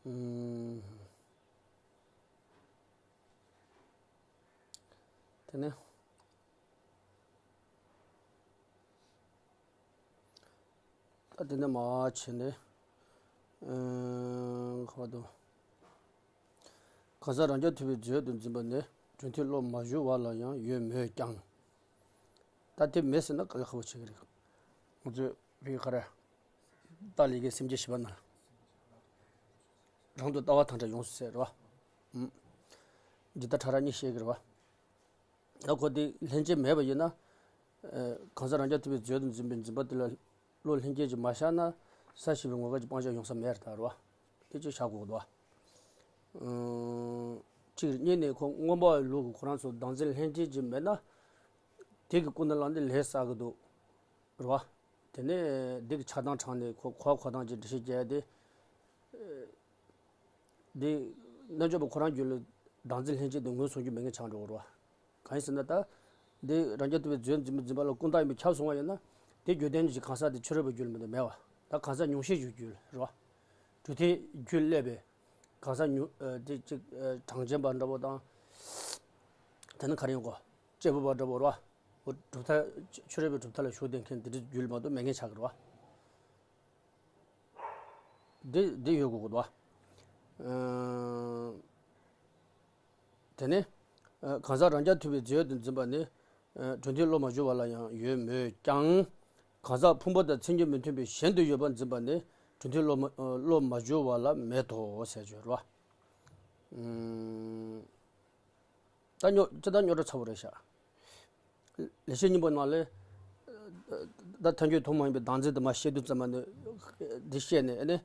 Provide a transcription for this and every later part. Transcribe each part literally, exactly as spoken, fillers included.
ཨུམ། དེ་ནས། ད་དེ་ནས་མར་བྱས་ནས། ཨུམ། ག་པར་འདུག་གང་ཟག་རང་རྐྱ་ཐུབ་པའི་མཛོད་དུ་འཛིན་པ་ནི་གྲུབ་མཐས་བློ་མ་བཞུ་བ་ལ་ཡང་ཡོད་མོད་ཀྱང་། ད་དེ་མེད་ཟེར་ན་དཀའ་ལས་ཁག་པོ་ཆགས་ཀྱི་རེད། ང་ཚོས་བོད་ཡིག་ག་རེ། ཏཱ་ལའི་གི་སེམས་བསྐྱེད་བཞི་པ་ན། རང་དུ་ལྟ་བ་དང་བྲལ་ཡོངས་སུ་ཟད་རེད་བ། ཨུམ། འདི་ལྟར་ཕྲ་རགས་གཉིས་བཤད་ཀྱི་རེད་བ། ད་ཁོ་དེ་ལྷན་སྐྱེས་མེད་པ་ཡིན་ན། ཨ། གང་ཟག་རང་རྐྱ་ཐུབ་པའི་མཛོད་དུ་འཛིན་པའི་འཛིན་པ་དེ་ལ་བློ་ལྷན་སྐྱེས་ཀྱིས་མ་བཞག་ན་ས་ཞེས་པའི་ངོ་སྐལ་གྱི་སྤང་བྱ་ཡོང་ས་མེད་རེད་ད་རེད་བ། དེ་ཅིག་བཞག་དགོས་ཀྱི་འདུག་བ། ཨང་། གཅིག་རེད། གཉིས་ནས་ཁོ་མངོན་པ་བའི་ལུགས་ཀྱི་ཁོ་རང་ཚོ་བདག་འཛིན་ལྷན་སྐྱེས་ཀྱིས་མེད་ན། དེ་གི་ཀུན་ནས་བསླངས་ཏེ་ལས་བསགས་ཀྱི་འདུག་རེད་བ། དེ་ནས་འདི་གི་ཆགས་སྡང་དྲངས་ནས་ཁོ་གོ་གོ་ཐང་ཅིག་འགྲེལ་བཤད་རྒྱག་ཡ་དེ། འདི་རྣལ་འབྱོར་པ་ཁོ་རང་རྒྱུད་ལ་བདག་འཛིན་ལྷན་སྐྱེས་དེ་ངོས་བཟུང་རྒྱུ་མེད་མཁན་ཆགས་འགྲོ་གི་རེད་བ། གང་ཡིན་ཟེར་ན་ད། འདི་རང་རྐྱ་ཐུབ་པའི་མཛོད་འཛིན་པའི་འཛིན་པ་ལ་ཀུན་བཏགས་ཡིན་པས་ཁྱབ་སོང་བ་ཡིན་ན། དེ་རྒྱུ་ལྡན་གྱི་གང་ཟག་དེ་ཕྱི་རོལ་པའི་རྒྱུད་ལ་མི་འདུག་མེད་བ། ད་གང་ཟག་ཉུང་ཤས་ཀྱི་རྒྱུད་རེད་བ། གྲུབ་མཐའི་རྒྱུད་སླེབས་པའི་གང་ཟག་ཉུང་། ཨ། དེ་གཅིག་ཨ། གྲངས་ཅན་པ་འདྲ་པོ་དང་། དེ་ནི་ག་རེ་ཡིན་གོ། གཅེར་བུ་པ་འདྲ་པོ་རེད་བ། འོ། གྲུབ་མཐའ། ཕྱི་རོལ་པའི་གྲུབ་མཐའ་ལ་ཞུགས་བསྡད་མཁན་དེ་འདྲའི་རྒྱུད་ལ་མ་གཏོགས་མེད་མཁན་ཆགས་ཀྱི་རེད་བ། འདི་འདི་ཡོད་དགོས་ཀྱི་འདུག་བ། ཨ། དེ་ནས། ཨ། གང་ཟག་རང་རྐྱ་ཐུབ་པའི་མཛོད་དུ་འཛིན་པ་ནི། ཨ། གྲུབ་མཐས་བློ་མ་བསྒྱུར་བ་ལ་ཡང་ཡོད་མོད་ཀྱང་། གང་ཟག་ཕུང་པོ་དང་མཚན་ཉིད་མི་མཐུན་པའི་གཞན་དུ་ཡོད་པར་འཛིན་པ་ནི་གྲུབ་མཐས་བློ་མ་བློ་མ་བསྒྱུར་བ་ལ་མེད་དོ་ཟེར་གྱི་ཡོད་རེད་བ། ཨུམ། ད་རྙོག་ཅི་ལྟར་རྙོག་དྲ་ཚ་པོ་རེད་ཤག་ལེགས་བཤད་སྙིང་པོ་ནང་ལས། ད་ཐལ་འགྱུར་དོན་མ་ཡིན་པའི་བདག་འཛིན་དུ་མ་བཤད་དུས་ཙམ་པ་ནས་འདི་བཤད་ནས་ཨ་ནི།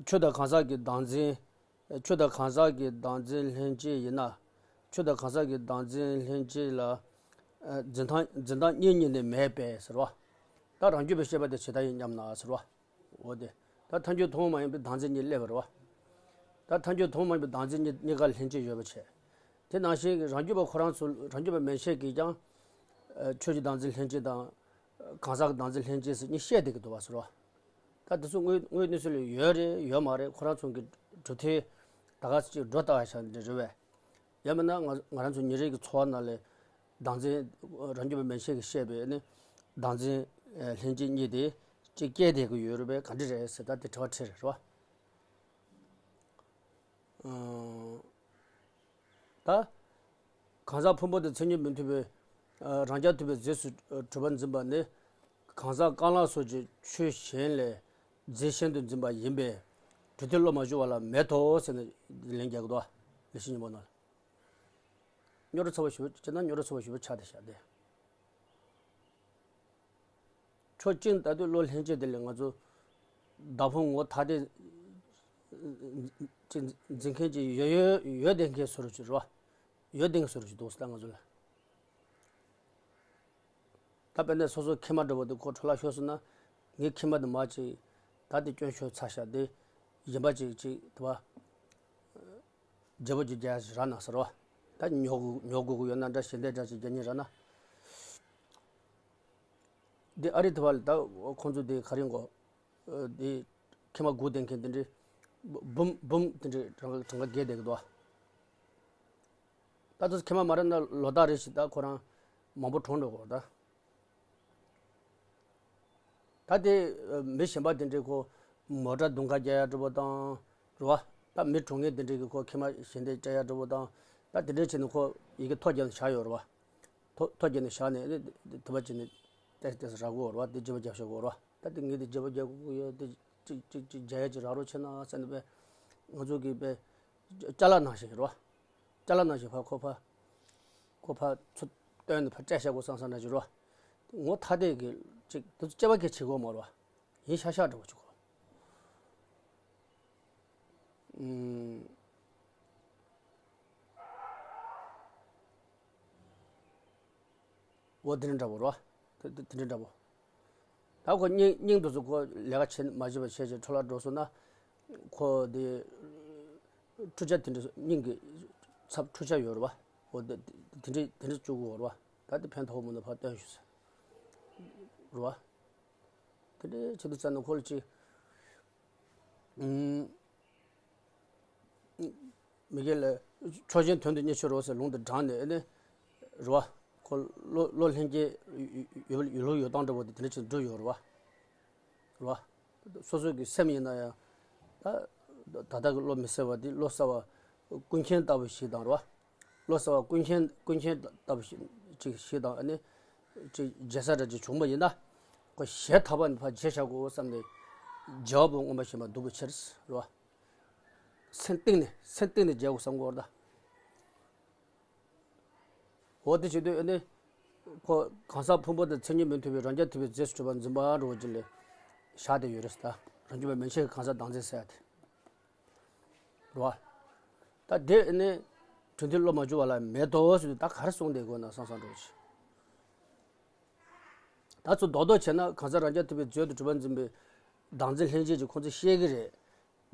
ཆོས་དང་གང་ཟག་གི་བདག་འཛིན། ཆོས་དང་གང་ཟག་གི་བདག་འཛིན་ལྷན་སྐྱེས་ཡིན་ན། ཆོས་དང་གང་ཟག་གི་བདག་འཛིན་ལྷན་སྐྱེས་ལ། འཛིན་སྟངས་འཛིན་སྟངས་གཉིས་གཉིས་ནས་མེད་པས་ཟེར་བ། ད་རང་རྒྱུད་པའི་བཤད་པ་དེ་ཇི་ལྟར་ཡིན་སྙམ་ན་ཟེར་བ། འོ་དེ། ད་ཐལ་འགྱུར་དོན་མ་ཡིན་པའི་བདག་འཛིན་གཉིས་སླེབས་པ་རེད་བ། ད་ཐལ་འགྱུར་དོན་མ་ཡིན་པའི་བདག་འཛིན་གཉིས་གཉིས་ཀ་ལྷན་སྐྱེས་ཡོད་པ་བྱས། དེ་ནང་བཞིན་གྱི་རང་རྒྱུད་པ་ཁོ་རང་ཚོ་རང་རྒྱུད་པ་མན་ཆད་ཀྱིས་ཀྱང་། ཆོས་ཀྱི་བདག་འཛིན་ལྷན་སྐྱེས་དང་། གང་ཟག་གི་བདག་འཛིན་ལྷན་སྐྱེས་ཟེར་གཉིས་བཤད་བསྡད་ཀྱི་འདུག་བ་ཟེར་བ། ད་དེ་ཚོ་དངོས་དངོས་གནས་ཚུལ་ལ་ཡོད་རེད་ཡོད་མ་རེད། ཁོ་རང་ཚོ་གི་གྲུབ་མཐའི་ད་ག་ཚོད་ཅིག་འགྲོ་ལྟ་བ་ཞིག་འདྲ་རེད་བས། ཡང་མིན་ན་ང་ང་རང་ཚོ་ཉིན་རེ་གི་འཚོ་བ་ནང་ལ་བདག་འཛིན། རང་རྒྱུད་པ་མན་ཆད་ཀྱིས་བཤད་པའི་ནི་བདག་འཛིན་ལྷན་སྐྱེས་གཉིས་དེ་གཅིག་སྐྱེས་བསྡད་ཀྱི་ཡོད་རེད་པས། ག་འདྲ་རེད་ཟེར། ད་དེ་དྲི་བ་དྲིས་རེད་བ། ཨང་། ད། གང་ཟག་ཕུང་པོ་དང་མཚན་ཉིད་མི་མཐུན་པའི། ཨ། རང་རྐྱ་ཐུབ་པའི་རྫས་སུ་གྲུབ་པར་འཛིན་པ་ནི། གང་ཟག་རྐང་ལག་སོགས་ཀྱི་ཆོས་གཞན་ལས་རྫས་གཞན་དུ་འཛིན་པ་ཡིན་པས། གྲུབ་མཐས་བློ་མ་བསྒྱུར་བ་ལ་མེད་དོ་ཟེར་ནས་ལན་རྒྱག་གི་འདུག་ལེགས་བཤད་སྙིང་པོ་ནང་ལ། རྙོག་དྲ་ཚ་བོ་ཞེ་པོ་ཅིག་ན་རྙོག་དྲ་ཚ་བོ་ཞེ་པོ་ཆགས་བསྡད་ཤག་སྟེ། ཕྱོགས་གཅིག་ནས་ལྟ་དུས་བློ་ལྷན་སྐྱེས་དེ་ལས་ང་ཚོ་བདག་ཕུང་ངོ་ཐ་དད་ཅིག་འཛིན་མཁན་ཅིག་ཡོད་ཡོད་ཡོད་བསྡད་མཁན་བཟོ་འདྲ་ཅིག་རེད་བ། ཡོད་བསྡད་མཁན་བཟོ་འདྲ་ཅིག་འདུག་ཟེར་ད་ང་ཚོ་ལ། ད་དཔེར་ན་སོ་སོ་ཁྱིམ་མ་འདྲ་བོ་དེ་ཁོ་འཕྲོ་བརླག་ཤོར་སོང་ན། ངའི་ཁྱིམ་མ་དེ་མར་ཅིག་ད་དེ་སྐྱོན་ཤོར་ཚར་ཤག་དེ་གཞན་པ་ཅིག་ཅིག་དེ་བ། བརྗེ་པོ་ཅིག་རྒྱག་ཡ་ཅིག་རག་ན་ཟེར་བ། ད་ཉོ་དགོས་ཉོ་དགོས་ཀྱི་ཡོད་ན་འདྲ། ཞལ་འདེབས་འདྲ་ཅིག་རྒྱག་མཁན་རག་ན། འདི་ཨ་རི་དེ་བ་ལ་ད་ཁོང་ཚོ་དེ་ག་རེ་གོ། འདི་ཁྱིམ་མ་སྒུག་བསྡད་མཁན་དེ་འདྲའི་འབུམ་འབུམ་དེ་འདྲའི་གྲངས་ཀ་གྲངས་ཀ་བརྒལ་བསྡད་ཀྱི་འདུག་ད་དུང་ཁྱིམ་མ་མ་རག་ན་ལོ་ལྟར་རེ་བཞིན་ད་ཁོ་རང་མང་པོ་གྲོངས་འགྲོ་གི་རེད་ད། ད་དེ་མི་གཞན་པ་དེ་འདྲའི་ཁོ་མོ་ཊ་རྡུང་ཁ་རྒྱག་ཡ་འདྲ་པོ་དང་། རེད་བ། ད་མི་གྲོངས་མཁན་དེ་འདྲའི་གི་ཁོ་ཁྱིམ་མ་ཞལ་འདེབས་སྤྲད་ཡ་འདྲ་པོ་དང་། ད་དེ་འདྲའི་བྱས་ནས་ཁོ་ཡི་གེ་ཐོ་བརྒྱབ་ནས་བཞག་ཡོད་རེད་བ། ཐོ་ཐོ་བརྒྱབ་ནས་བཞག་ནས་དེ་དེ་བ་བྱས་ནས་ཏེ་ཏེ་རག་གོ་རེད་བ། དེ་བརྗེ་པོ་རྒྱབ་ཤོག་གོ་རེད་བ། ད་དེ་ངས་དེ་བརྗེ་པོ་རྒྱག་དགོས་ཀྱི་ཡོད། དེ་ཅིག་ཅིག་ཅིག་རྒྱག་ཡ་ཅིག་རག་རོགས་བྱས་ན་ཟེར་ནས་པས། ང་ཚོ་གི་པས་ཅ་ལག་ནང་བཞིན་རེད་བ། ཅ་ལག་ནང་བཞིན་ཕར་ཁོ་ཕར་ཁོ་ཕར་ཚུར་བཏོན་ནས་ཕར་སྤྲད་བཞག་དགོས་བསམ་བསམ་འདྲ་ཅིག་རེད་བ། ངོ་ཐ་དད་ཀྱི་ཅིག་དེ་ཚོ་སྐྱེ་བ་སྐྱེ་བྱེད་དགོས་མ་རེད་བ། ཡིན་ཤག་ཤག་འདྲ་བོ་ཅིག་གོ། ཨུམ། འོ་དེ་འདྲ་འདྲ་བོ་རེད་བ། དེ་དེ་དེ་འདྲ་འདྲ་བོ། ད་ཁོ་སྙིང་སྙིང་དེ་ཚོ་ཁོ་ལས་ཀ་བྱེད་མ་བྱེད་པ་བྱས་བྱས་འཕྲོ་བརླག་འགྲོ་སོང་ན། ཁོ་དེ་འཁྲུ་ཆ་དེ་འདྲ་སྙིང་གི་ཚབ་འཁྲུ་ཆ་ཡོད་རེད་བ། འོ་དེ་དེ་འདྲ་དེ་འདྲ་བཅུག་གི་ཡོད་རེད་བ། ད་དེ་ཕན་ཐོགས་མི་འདུག་ཕར་སྟོན་ཞུ་ཟེར། རེད་བ། དེ་འདྲ་བྱེད་དུས་ཙམ་ན་ཁོ་ལ་ཅིག་ཨུམ། མི་དགེ་ལ་ཕྱོགས་ཞེན་དོན་དུ་གཉེར་ཆོག་རོགས་ཟེར་ལུང་དུ་དྲངས་ནས་ཨ་ནི་རེད་བ། ཁོ་བློ་བློ་ལྷན་སྐྱེས་ཡོད་ཡོད་ལུགས་ཡོད་སྟངས་འདྲ་པོ་དེ་དེ་འདྲ་ཅིག་འགྲུབ་ཡོད་རེད་བ། རེད་བ། སོ་སོ་གི་སེམས་ཡིན་ན་ཡང་ད་ད་ལྟ་གི་བློ་མི་གསལ་བ་འདི་བློ་གསལ་བ་ཀུན་མཁྱེན་ལྟ་བུ་ཞིག་དང་རེད་བ། བློ་གསལ་བ་ཀུན་མཁྱེན་ཀུན་མཁྱེན་ལྟ་བུ་ཞིག་ཅིག་ཞིག་དང་ཨ་ནི་ཅིག་མཇལ་ས་འདྲ་ཅིག་བྱུང་བ་ཡིན་ན་ཁོ་ཞལ་ཐག་པ་ནས་ཕར་མཇལ་བཞག་དགོས་བསམ་ནས་མཇལ་བ་པོ་མངོན་པར་ཞེན་པ་འདུག་པའི་ཕྱིར་རེད་བ། སེམས་གཏིང་ནས་སེམས་གཏིང་ནས་མཇལ་དགོས་བསམ་དགོས་རེད་ད། འོ་དེ་བྱེད་དུས་ཨ་ནི། ཁོ་གང་ཟག་ཕུང་པོ་དང་མཚན་ཉིད་མི་མཐུན་པའི་རང་རྐྱ་ཐུབ་པའི་རྫས་སུ་གྲུབ་པ་འཛིན་པ་འགྲོ་བ་ཅིག་ལས། བཞག་བསྡད་ཡོད་རེད་ད། རང་རྒྱུད་པ་མན་ཆད་ཀྱི་གང་ཟག་བདག་འཛིན་ཟེར་ཡ་དེ། རེད་བ། ད་དེ་ཨ་ནི། གྲུབ་མཐས་བློ་མ་བསྒྱུར་བ་ལ་མེད་དོ་ཟེར་དུས་ད་ག་རེ་གསུངས་བསྡད་དགོས་ན་བསམ་བསམ་འགྲོ་བ་ཅིག་ད་ཚོ་རྡོག་རྡོག་བྱས་ན་གང་ཟག་རང་རྐྱ་ཐུབ་པའི་རྫས་སུ་གྲུབ་པ་འཛིན་པའི་བདག་འཛིན་ལྷན་སྐྱེས་ཀྱིས་ཁོང་ཚོས་བཤད་ཀྱི་རེད།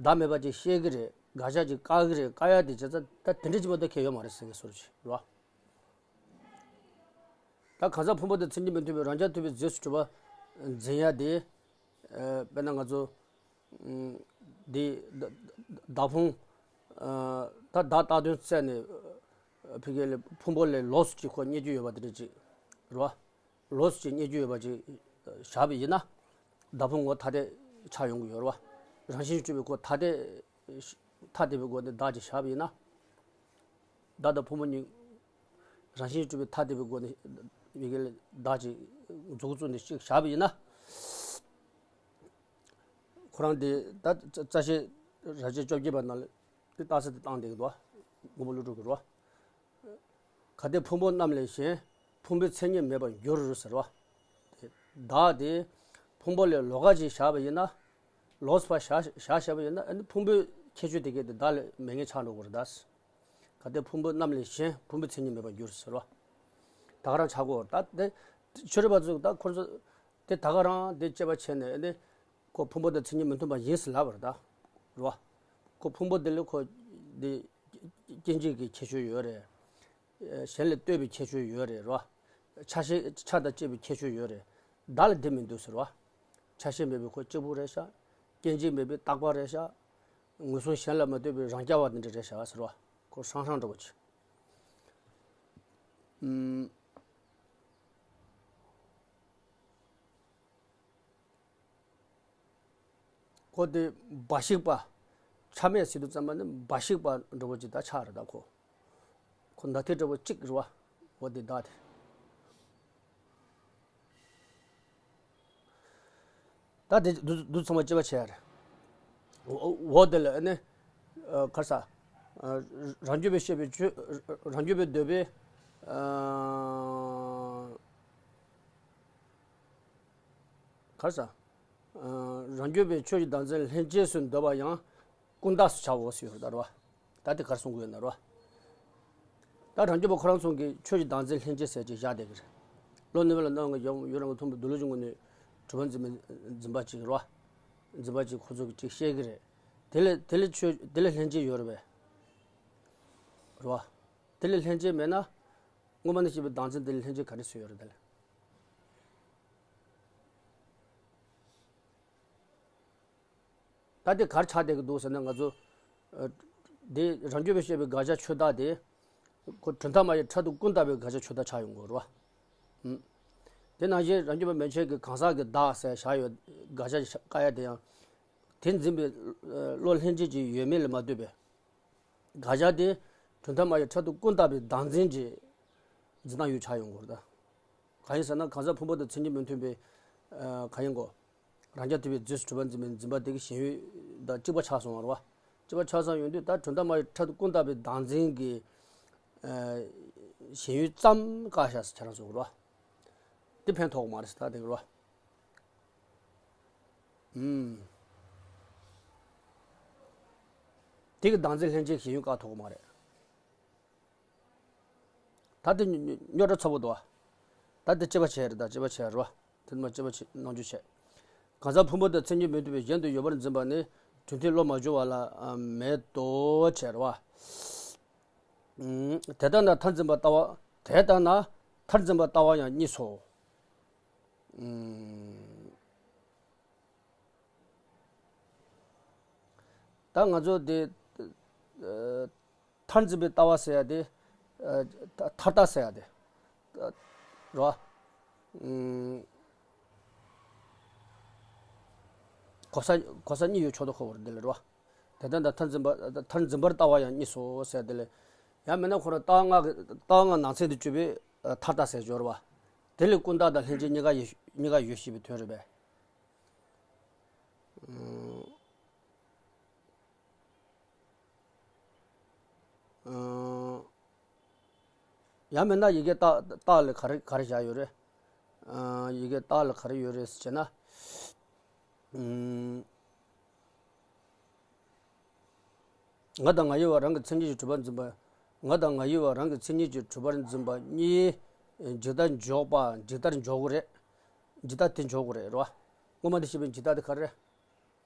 བདག་མེད་པ་ཅིག་བཤད་ཀྱི་རེད། དགག་བྱ་ཅིག་བཀག་གི་རེད། བཀག་ཡ་དེ་བྱས་ཙང་ད་དེ་འདྲ་ཅིག་མ་གཏོགས་ཁྱད་ཡོད་མ་རེད་ཟེར་མཁན་བཟོ་འདྲ་ཅིག་རེད་བ། ད་གང་ཟག་ཕུང་པོ་དང་མཚན་ཉིད་མི་མཐུན་པའི་རང་རྐྱ་ཐུབ་པའི་རྫས་སུ་གྲུབ་པ་འཛིན་ཡ་དེ། ཨ། དཔེར་ན་ང་ཚོ། ཨ། འདི་བདག་ཕུང་། ཨ། ད་བདག་བཏགས་དོན་བཙལ་ནས། ཨ། ཕ་གི་ལ་ཕུང་པོ་ལས་ལོགས་སུ་ཅིག་ཁོ་རྙེད་རྒྱུ་ཡོད་པ་དེ་འདྲ་ཅིག་རེད་བ། ལོགས་སུ་ཅིག་རྙེད་རྒྱུ་ཡོད་པ་ཅིག་བཞག་པ་ཡིན་ན། བདག་ཕུང་ངོ་ཐ་དད་ཆགས་ཡོང་གི་ཡོད་རེད་བ། རང་བཞིན་གྱིས་གྲུབ་པའི་ཁོ་ཐ་དད། ཐ་དད་པའི་སྒོ་ནས་བདག་ཅིག་བཞག་པ་ཡིན་ན། བདག་དང་ཕུང་པོ་གཉིས་རང་བཞིན་གྱིས་གྲུབ་པའི་ཐ་དད་པའི་སྒོ་ནས་མི་དགེ་ལ་བདག་ཅིག་མཛུབ་གུ་བཙུགས་ནས་ཅིག་བཞག་པ་ཡིན་ན། ཁོ་རང་དེ་ད་རྩ་ཤེ་རབ་བྱེད་བཅོ་བརྒྱད་པ་ནང་ལ་དེ་རྟགས་གསལ་དེ་བཏང་བསྡད་ཀྱི་འདུག་བ། མགོན་པོ་ཀླུ་སྒྲུབ་ཀྱིས་རོ། གལ་ཏེ་ཕུང་པོ་རྣམས་ལས་གཞན་ཕུང་པོའི་མཚན་ཉིད་མེད་པར་འགྱུར་ཟེར་བ། བདག་དེ་ཕུང་པོ་ལས་ལོགས་ཀ་ཅིག་བཞག་པ་ཡིན་ན། ལོགས་སུ་ཕར་བཞག་བཞག་བཞག་པ་ཡིན་ན་ཨ་ནི་ཕུང་པོའི་ཁྱད་ཆོས་དེ་གས་དེ་བདག་ལས་མེད་མཁན་ཆགས་འགྲོ་གི་རེད་ད། གལ་ཏེ་ཕུང་པོ་རྣམས་ལས་གཞན་ཕུང་པོའི་མཚན་ཉིད་མེད་པར་འགྱུར་ཟེར་བ། ད་ག་རང་ཆགས་གོ་ད་དེ། ཆོས་རིག་པ་ཚོས་ད་ཁོ་ཚོ་དེ་ད་ག་རང་དེ་དཔྱད་པ་བྱས་ནས་ཨ་ནི། ཁོ་ཕུང་པོ་དང་མཚན་ཉིད་མི་མཐུན་པ་ཡིན་ཟེར་ལབ་པ་རེད་ད། རེད་བ། ཁོ་ཕུང་པོ་དེ་ལ་ཁོ་དེ་སྐྱེ་མཆེད་ཀྱི་ཁྱད་ཆོས་ཡོད་རེད། གཞན་ལས་ལྟོས་པའི་ཁྱད་ཆོས་ཡོད་རེད་རོ། ཆ་ཤས་ཆ་དང་བཅས་པའི་ཁྱད་ཆོས་ཡོད་རེད། བདག་ལ་དེ་མི་འདུག་ཟེར་བ། ཆ་ཤས་མེད་པའི་ཁོ་གཅིག་པུ་རེད་ཤག་སྐྱེ་མཆེད་མེད་པའི་རྟག་པ་རེད་ཤག་ངོས་བཟུང་གཞན་ལ་མ་ལྟོས་པའི་རང་རྐྱ་བ་འདི་འདྲ་རེད་ཤག་ཟེར་བ། ཁོ་ཧྲང་ཧྲང་འདྲ་པོ་ཅིག་ཨུམ། ཁོ་དེ་འབའ་ཞིག་པ། ཆ་མེད་ཟེར་དུས་ཙམ་པ་ནི་འབའ་ཞིག་པ་འདྲ་པོ་ཅིག་ད་ཆགས་རེད་ད་ཁོ། ཁོ་མདའ་མཐེ་འདྲ་པོ་གཅིག་རེད་བ། འོ་དེ་བདག་དེ། ད་དེ་འདུ་འདུ་ཚང་མ་དཔྱད་པ་བྱས་རེད། འོ་འོ་དེ་ལ་ཨ་ནི། ཨ། ག་རེ་ཟ། ཨ། རང་རྒྱུད་པས་བཤད་པའི་ཆོས། རང་རྒྱུད་པས་འདོད་པའི། ཨ། ག་རེ་ཟ། ཨ། རང་རྒྱུད་པས་ཆོས་ཀྱི་བདག་འཛིན་ལྷན་སྐྱེས་སུ་འདོད་པ་ཡང་ཀུན་བཏགས་སུ་བྱའོ་ཟེར་ཡོད་རེད་ད་རེད་བ། ད་དེ་ག་རེ་གསུང་གི་ཡོད་ན་རེད་བ། ད་རང་རྒྱུད་པ་ཁོ་རང་ཚོ་གིས་ཆོས་ཀྱི་བདག་འཛིན་ལྷན་སྐྱེས་ཟེར་ཅིག་བཞག་བསྡད་ཀྱི་རེད། བློ་ནུས་པ་ལ་རྣམ་ལྔ་ཡོད་རང་གི་མཐོང་བའི་མདོ་ལུགས་ཀྱི་ངོས་ནས་གྲུབ་པ་འཛིན་པའི་འཛིན་པ་ཅིག་རེད་བ། འཛིན་པ་ཅིག་ཁོ་ཚོ་གིས་ཅིག་བཤད་ཀྱི་རེད། དེ་ལས་དེ་ལས་ཆོས་དེ་ལས་ལྷན་སྐྱེས་ཡོད་རེད་པས། རེད་བ། དེ་ལས་ལྷན་སྐྱེས་མེད་ན། སྔོན་མ་ནས་སྐྱེས་པའི་བདག་འཛིན་དེ་ལས་ལྷན་སྐྱེས་ག་རེ་སུ་ཡོད་རེད་དེ་ལས། ད་དེ་གར་ཆགས་བསྡད་ཀྱི་འདུག་ཟེར་ན་ང་ཚོ། ཨ། དེ་རང་རྒྱུད་པས་བཤད་པའི་དགག་བྱ་ཆོས་བདག་དེ། ཁོ་གྲུབ་མཐའ་མ་ཡི་ཕྲད་དུ་ཀུན་བཏགས་པའི་དགག་བྱ་ཆོས་བདག་ཆགས་ཡོང་གི་རེད་བ། ཨུམ། དེ་ནང་བཞིན་རང་རྒྱུད་པ་མན་ཆད་ཀྱི་གང་ཟག་གི་བདག་ཟེར་བཞག་ཡོད་དགག་བྱ་བཀག་ཡ་དེ་ཡང་། དེ་འཛིན་པའི་བློ་ལྷན་སྐྱེས་ཀྱི་ཡོད་མེད་ལ་མ་ལྟོས་པའི། དགག་བྱ་དེ་གྲུབ་མཐའ་མ་ཡི་ཕྲད་དུ་ཀུན་བཏགས་པའི་བདག་འཛིན་གྱི་འཛིན་སྟངས་ཡོད་ཆགས་ཡོང་གི་རེད་ད། གང་ཡིན་ཟེར་ན་གང་ཟག་ཕུང་པོ་དང་མཚན་ཉིད་མི་མཐུན་པའི། ཨ། གང་ཡིན་གོ། རང་རྐྱ་ཐུབ་པའི་རྫས་སུ་གྲུབ་པ་འཛིན་པའི་འཛིན་པ་དེ་གི་ཞེན་ཡུལ་དང་གཅིག་པ་ཆགས་སོང་བ་རེད་བ། གཅིག་པ་ཆགས་སོང་ཡོང་དུས་ད་གྲུབ་མཐའ་མ་ཡི་ཕྲད་དུ་ཀུན་བཏགས་པའི་བདག་འཛིན་གྱི། ཨ། ཞེན་ཡུལ་ཙམ་བཀག་བཞག་ཟེར་ཁྱེད་རང་ཚོ་གི་རེད་བ། དེ་ཕན་ཐོགས་མ་རེད་ཟེར་ད་དེ་གི་རེད་བ། ཨུམ། དེ་གི་བདག་འཛིན་ལྷན་སྐྱེས་ཞེན་ཡུལ་བཀག་ཐུབ་ཀྱི་མ་རེད། ད་དེ་རྙོག་དྲ་ཚ་པོ་འདུག་བ། ད་དེ་དཔྱད་པ་བྱས་རེད་ད་དཔྱད་པ་བྱས་རེད་བ། དེ་མ་དཔྱད་པ་བྱེད་གནང་རྒྱུ་བྱས། གང་ཟག་ཕུང་པོ་དང་མཚན་ཉིད་མི་མཐུན་པའི་གཞན་དུ་ཡོད་པར་འཛིན་པ་ནི་གྲུབ་མཐས་བློ་མ་བསྒྱུར་བ་ལ་མེད་དོ་བྱས་རེད་བ། ཨུམ། དེ་ལྟར་ན་མཐར་འཛིན་པ་ལྟ་བ། དེ་ལྟར་ན་མཐར་འཛིན་པ་ལྟ་བ་ཡང་གཉིས་སོ། ཨུམ། ད་ང་ཚོ་དེ་ ཨ། མཐར་འཛིན་པའི་ལྟ་བ་ཟེར་ཡ་དེ། ཨ། མཐར་ལྟ་ཟེར་ཡ་དེ། རོ། ཨུམ། གོ་ས་གོ་ས་གཉིས་ཡོད་ཆོག་ཏུ་གོ་བར་འདི་ལ་རོ། དེ་ལྟར་ད་མཐར་འཛིན་པ་མཐར་འཛིན་པར་ལྟ་བ་ཡང་གཉིས་སོ་ཟེར་དེ་ལས། ཡང་མིན་ན་ཁོ་རང་ལྟ་བ་ལྔ་གི་ལྟ་བ་ལྔ་ནང་ཚན་དུ་གྱུར་པའི་མཐར་ལྟ་ཟེར་སྦྱོར་བ། དེ་ལས་ཀུན་བརྟགས་དང་ལྷན་སྐྱེས་གཉིས་ཀ་ཡོད་གཉིས་ཀ་ཡོད་ཞེས་པའི་དོན་རེད་པས། ཡང་མིན་ན་ཡི་གེ་རྟགས་རྟགས་ལ་ག་རེ་ག་རེ་བཞག་ཡོད་རེད། ཡི་གེ་རྟགས་ལ་ག་རེ་ཡོད་རེད་ཟེར་ན། ང་དང་ང་ཡི་བ་རང་གི་མཚན་ཉིད་ཀྱིས་གྲུབ་པར་འཛིན་པ། ང་དང་ང་ཡི་བ་རང་གི་མཚན་ཉིད་ཀྱིས་གྲུབ་པར་འཛིན་པ་གཉིས། ཇི་ལྟར་འཇོག་པ་ཇི་ལྟར་འཇོག་གི་རེད། ཇི་ལྟར་དེ་འཇོག་གི་རེད་རོ། སྔོན་མ་འདི་ཤེས་པའི་ཇི་ལྟར་དེ་ག་རེ་རེད།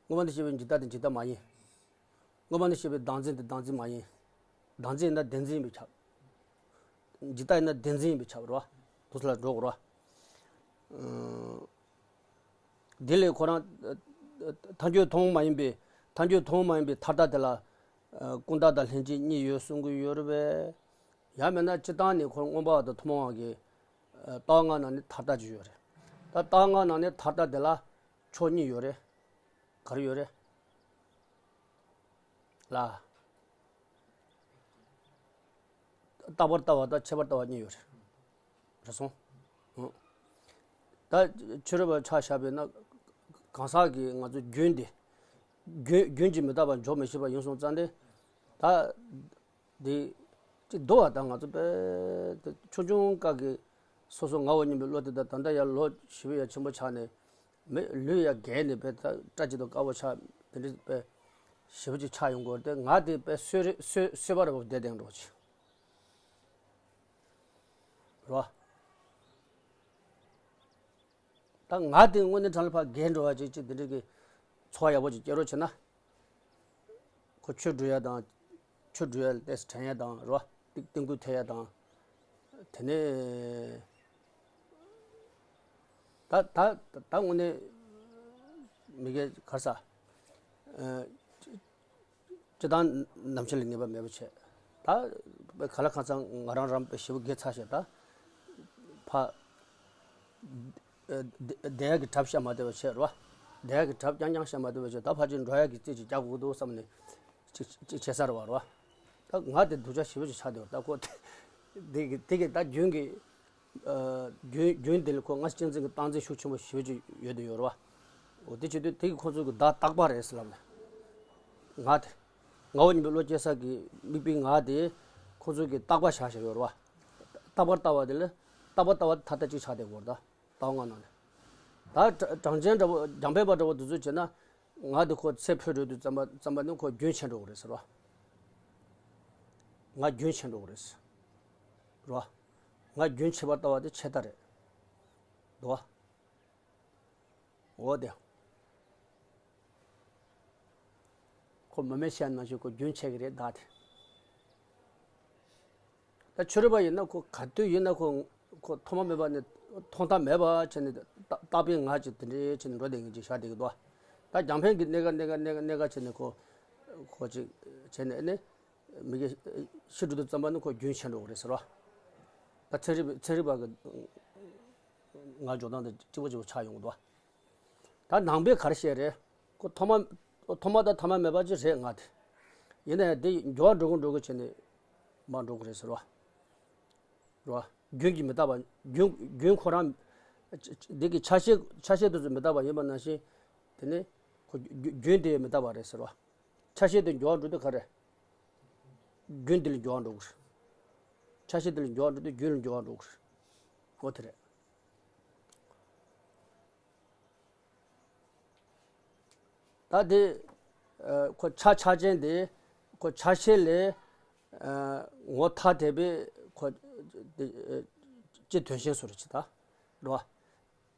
སྔོན་མ་འདི་ཤེས་པའི་ཇི་ལྟར་དེ་ཇི་ལྟར་མ་ཡིན། སྔོན་མ་འདི་ཤེས་པའི་བདག་འཛིན་དེ་བདག་འཛིན་མ་ཡིན། བདག་འཛིན་ཡིན་ན་བདེན་འཛིན་ཡིན་པས་ཁྱབ། ཇི་ལྟར་ཡིན་ན་བདེན་འཛིན་ཡིན་པས་ཁྱབ་རོ། དུ་ས་ལ་འགྲོ་དགོས་རོ། དེ་ལས་ཁོ་རང་ཐལ་འགྱུར་ཐུན་མོང་མ་ཡིན་པའི་ཐལ་འགྱུར་ཐུན་མོང་མ་ཡིན་པའི་མཐར་ལྟ་དེ་ལ་ཀུན་བརྟགས་དང་ལྷན་སྐྱེས་གཉིས་ཡོད་གསུང་གི་ཡོད་རེད་པས། ཡང་མིན་ན་སྤྱིར་བཏང་ནས་ཁོ་རང་མངོན་པ་བ་དང་ཐུན་མོང་བ་གི་ལྟ་བ་ལྔ་ནང་ནས་མཐར་ལྟ་ཅིག་ཡོད་རེད། ད་ལྟ་བ་ལྔ་ནང་ནས་མཐར་ལྟ་དེ་ལ་ཕྱོགས་གཉིས་ཡོད་རེད། ག་རེ་ཡོད་རེད། ལ། རྟག་པར་ལྟ་བ་དང་ཆད་པར་ལྟ་བ་གཉིས་ཡོད་རེད། རེད་སོང་། ཨང་། ད་ཕྱི་རོལ་པ་ཆ་བཞག་པས་ན། གང་ཟག་གིས་ང་ཚོ་རྒྱུན་དེ། རྒྱུན་རྒྱུན་གྱིས་མི་རྟག་པར་འཇོག་མི་ཤེས་པ་ཡིན་སོང་ཙང་དེ། ད། འདི། ཅིག་འདུག་བ་དང་ང་ཚོ་དཔེ། ཆུང་ཆུང་སྐབས་ཀྱི་སོ་སོ་ངའོ་སྙམ་པའི་བློ་དེ་དང་ད་ལྟ་ཡང་ལོ་ཞེ་པོ་ཡང་ཆེན་པོ་ཆགས་ནས། མི་ལུས་ཡང་རྒས་ནས་དཔེ་ད་སྐྲ་གཅིག་ཏུ་དཀར་པོ་ཆགས་དེ་འདྲ་དཔེ་ཞེ་པོ་ཅིག་ཆགས་ཡོང་གི་ཡོད་རེད་དེ། ང་དེ་དཔེ་གསོད་རེ་གསོད་གསོད་པ་རེ་བ་བསྡད་བསྡད་འགྲོ་ཅིག་རོ། ད་ང་དེ་དངོས་གནས་དྲང་ལ་ཕར་རྒས་འགྲོ་བ་ཅིག་ཅིག་དེ་འདྲ་གི་ཚོར་བ་ཡག་པོ་ཅིག་སྐྱེ་རོགས་བྱེད་ན། ཁོ་ཆོས་སྒྲུབ་ཡ་དང་། ཆོས་སྒྲུབ་ཡ་ལ་ཏོག་ཙམ་དྲན་ཡ་དང་རོ། ཏིག་ཏིང་ཀུ་ཐེབས་ཡ་དང་། དེ་ནས། ད་ད་ད་དངོས་གནས་མི་དགེ་གར་ས། ཨ། སྤྱི་བཏང་ནམ་ཞིག་ལ་ངེས་པ་མེད་པ་བྱས། ད་ག་ལ་གང་ཚང་ང་རང་རང་དཔེ་ཞེ་པོ་དགེ་ཚར་ཞེས་ད། ཕ། བསྡད་ཡག་གི་གྲབས་བཤད་མ་བསྡད་པ་བྱས་རོ། བསྡད་ཡག་གི་གྲབས་རྐྱང་རྐྱང་བཤད་མ་བསྡད་པ་བྱས་ད་ཕ་ཅིག་འགྲོ་ཡག་གི་རྩིས་ཅིག་རྒྱག་དགོས་འདུག་བསམ་ནས། ཅིག་ཅིག་བྱས་ས་རེད་བ་རོ། ད་ང་དེ་སྡུག་ཅག་ཞེ་པོ་ཅིག་ཆགས་བསྡད་པ་ད་ཁོ། དེ་གི་དེ་གི་ད་རྒྱུན་གྱི། རྒྱུན་རྒྱུན་དེ་ལ་ཁོ་ང་གཅེས་འཛིན་གྱི་སྟངས་འཛིན་ཤུགས་ཆེན་པོ་ཞེ་པོ་ཅིག་ཡོད་དུ་ཡོད་རེད་བ། འོ་དེ་བྱེད་དུས་དེ་གི་ཁོ་ཚོ་གི་བདག་རྟག་པ་རེད་ཟེར་ལབ་ནས། ང་དེ། ངའོ་སྙམ་པའི་བློ་སྐྱེ་ས་གི་དམིགས་པའི་ང་དེ། ཁོ་ཚོ་གི་རྟག་པ་བཞག་བཞག་ཡོད་རེད་བ། རྟག་པར་ལྟ་བ་དེ་ལ། རྟག་པར་ལྟ་བ་དེ་ཐ་དད་ཅིག་ཆགས་བསྡད་ཡོད་རེད་ད། ལྟ་བ་ལྔ་ནང་ནས། ད་གྲངས་ཅན་འདྲ་བོ་འཇམ་དཔལ་པ་འདྲ་བོ་དེ་ཚོ་བྱས་ན། ང་དེ་ཁོ་ཚེ་འཕོས་འགྲོ་དུས་ཙམ་པ་ཙམ་པ་ནི་ཁོ་རྒྱུན་ཆད་འགྲོ་གི་རེད་ཟེར་བ། ང་རྒྱུན་ཆད་འགྲོ་གི་རེད་ཟེར། རོ། ང་རྒྱུན་ཆད་པར་ལྟ་བ་དེ་ཆད་ལྟ་རེད། འདུག་བ། འོ་དེ། ཁོ་མ་སྨད་བཤད་ནང་བཞིན་ཁོ་རྒྱུན་ཆད་ཀྱི་རེད་ད་དེ། ད་ཕྱི་རོལ་པ་ཡིན་ན་ཁོ་ག་དུས་ཡིན་ན་ཁོ་ཁོ་ཐོག་མ་མེད་པ་ནས་མཐོང་ཐག་མེད་པ་བྱས་ནས་རྟ་རྟག་པའི་ངང་ཅིག་དེ་འདྲའི་བྱས་ནས་འགྲོ་བསྡད་མཁན་ཅིག་བཞག་བསྡད་ཀྱི་འདུག་ད་རྒྱང་འཕེན་གྱི་གནས་ཀ་གནས་ཀ་གནས་ཀ་གནས་ཀ་བྱས་ནས་ཁོ་ཁོ་ཅིག་བྱས་ནས་ནི་མི་དགེ་ཤི་འགྲོ་དུས་ཙམ་པ་ནི་ཁོ་རྒྱུན་ཆད་འགྲོ་གི་རེད་ཟེར་བ། ད་ཚན་རིག་ཚན་རིག་པ་གི་ང་འཇོག་སྟངས་དེ་གཅིག་པ་གཅིག་པ་ཆགས་ཡོང་གི་འདུག་ད་ནང་པའི་ག་རེ་བཤད་རེད། ཁོ་ཐོག་མ་ཐོག་མ་དང་ཐ་མ་མེད་པ་ཅིག་རེད་ང་དེ། ཡིན་ན་ཡང་དེ་འགྱུར་བ་འགྲོ་གི་འགྲོ་གི་བྱས་ནས་མར་འགྲོ་གི་རེད་ཟེར་བ། རེད་བ། རྒྱུན་གྱིས་མི་རྟག་པ། རྒྱུན་རྒྱུན་ཁོ་རང་། འདི་གི་ཆ་ཤས་ཆ་ཤས་དེ་ཚོ་མི་རྟག་པ་ཡིན་པ་ནང་བཞིན། དེ་ནི་ཁོ་རྒྱུ་རྒྱུན་དེ་མི་རྟག་པ་རེད་ཟེར་བ། ཆ་ཤས་དེ་འགྱུར་བ་འགྲོ་དུས་ག་རེ། རྒྱུན་དེ་ལ་འགྱུར་བ་འགྲོ་གི་རེད། ཆ་ཤས་དེ་ལ་འགྱུར་བ་འགྲོ་དུས་རྒྱུན་ལ་འགྱུར་བ་འགྲོ་གི་རེད། འོ་དེ་རེད། ད་དེ། ཁོ་ཆ་ཆ་ཅན་དེ། ཁོ་ཆ་ཤས་ལས། ངོ་ཐ་དད་པའི་ཁོ། དེ། སྤྱི་དོན་གཞན་སུ་རེད་ཅི་ད། རེད་བ།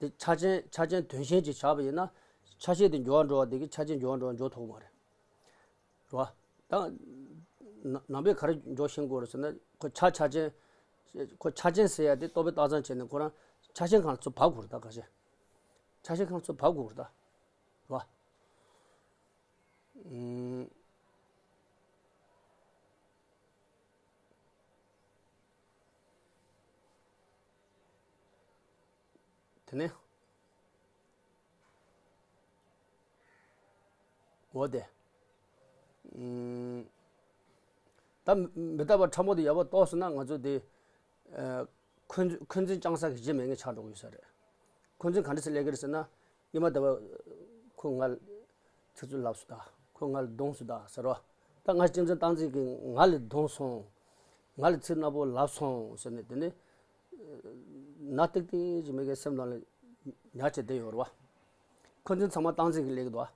དེ་ཆ་ཅན་ཆ་ཅན་དོན་གཞན་ཅིག་བཞག་པ་ཡིན་ན། ཆ་ཤས་དེ་འགྱུར་བ་འགྲོ་བ་དེ་གི་ཆ་ཅན་འགྱུར་བ་འགྲོ་བ་འཇོག་ཐུབ་ཀྱི་མ་རེད། རེད་བ། ད། ནང་པས་ག་རེ་འཇོག་ཤེས་དགོས་རེད་ཟེར་ན་ཁོ་ཆ་ཆ་ཅན། ཁོ་ཆ་ཅན་ཟེར་ཡ་དེ་རྟོག་པས་བཏགས་ཙམ་བྱས་ནས་ཁོ་རང་ཆ་ཤས་གང་ལ་ཚུར་བབས་དགོས་རེད་ད་ག་ཤེད། ཆ་ཤས་གང་ལ་ཚུར་བབས་དགོས་རེད་ད། རེད་བ། ཨུམ། དེ་ནས། འོ་དེ། ཨུམ། ད་མི་རྟག་པ་ཕྲ་མོ་དེ་ཡག་པོ་རྟོགས་སོང་ན། ང་ཚོ་དེ། ཨ། འཁོན་འཁོན་འཛིན་བཅང་ས་གི་གཞི་མེད་མཁན་ཆགས་འགྲོ་གི་ཡོད་ས་རེད། འཁོན་འཛིན་ག་འདྲ་སེ་སླེབས་ཀྱི་རེད་ཟེར་ན། སྔོན་མ་དེ་བ་ཁོ་ང་ལ་ཚིག་རྩུབ་ལབ་སོང་ད། ཁོ་ང་ལ་རྡུང་སོང་ད་ཟེར་རོ། ད་ང་གཅན་གཟན་སྟངས་འཛིན་གྱིས་ང་ལ་རྡུང་སོང་། ང་ལ་ཚིག་ནག་པོ་ལབ་སོང་ཟེར་ནས། དེ་ནས་ན་ཏིག་ཏིག་ཅིག་མི་དགེ་སེམས་ནང་ལ་ཉར་བྱས་བསྡད་ཡོད་རེད་བ། འཁོན་འཛིན་ཚང་མ་སྟངས་འཛིན་གྱིས་སླེབས་ཀྱི་འདུག་བ།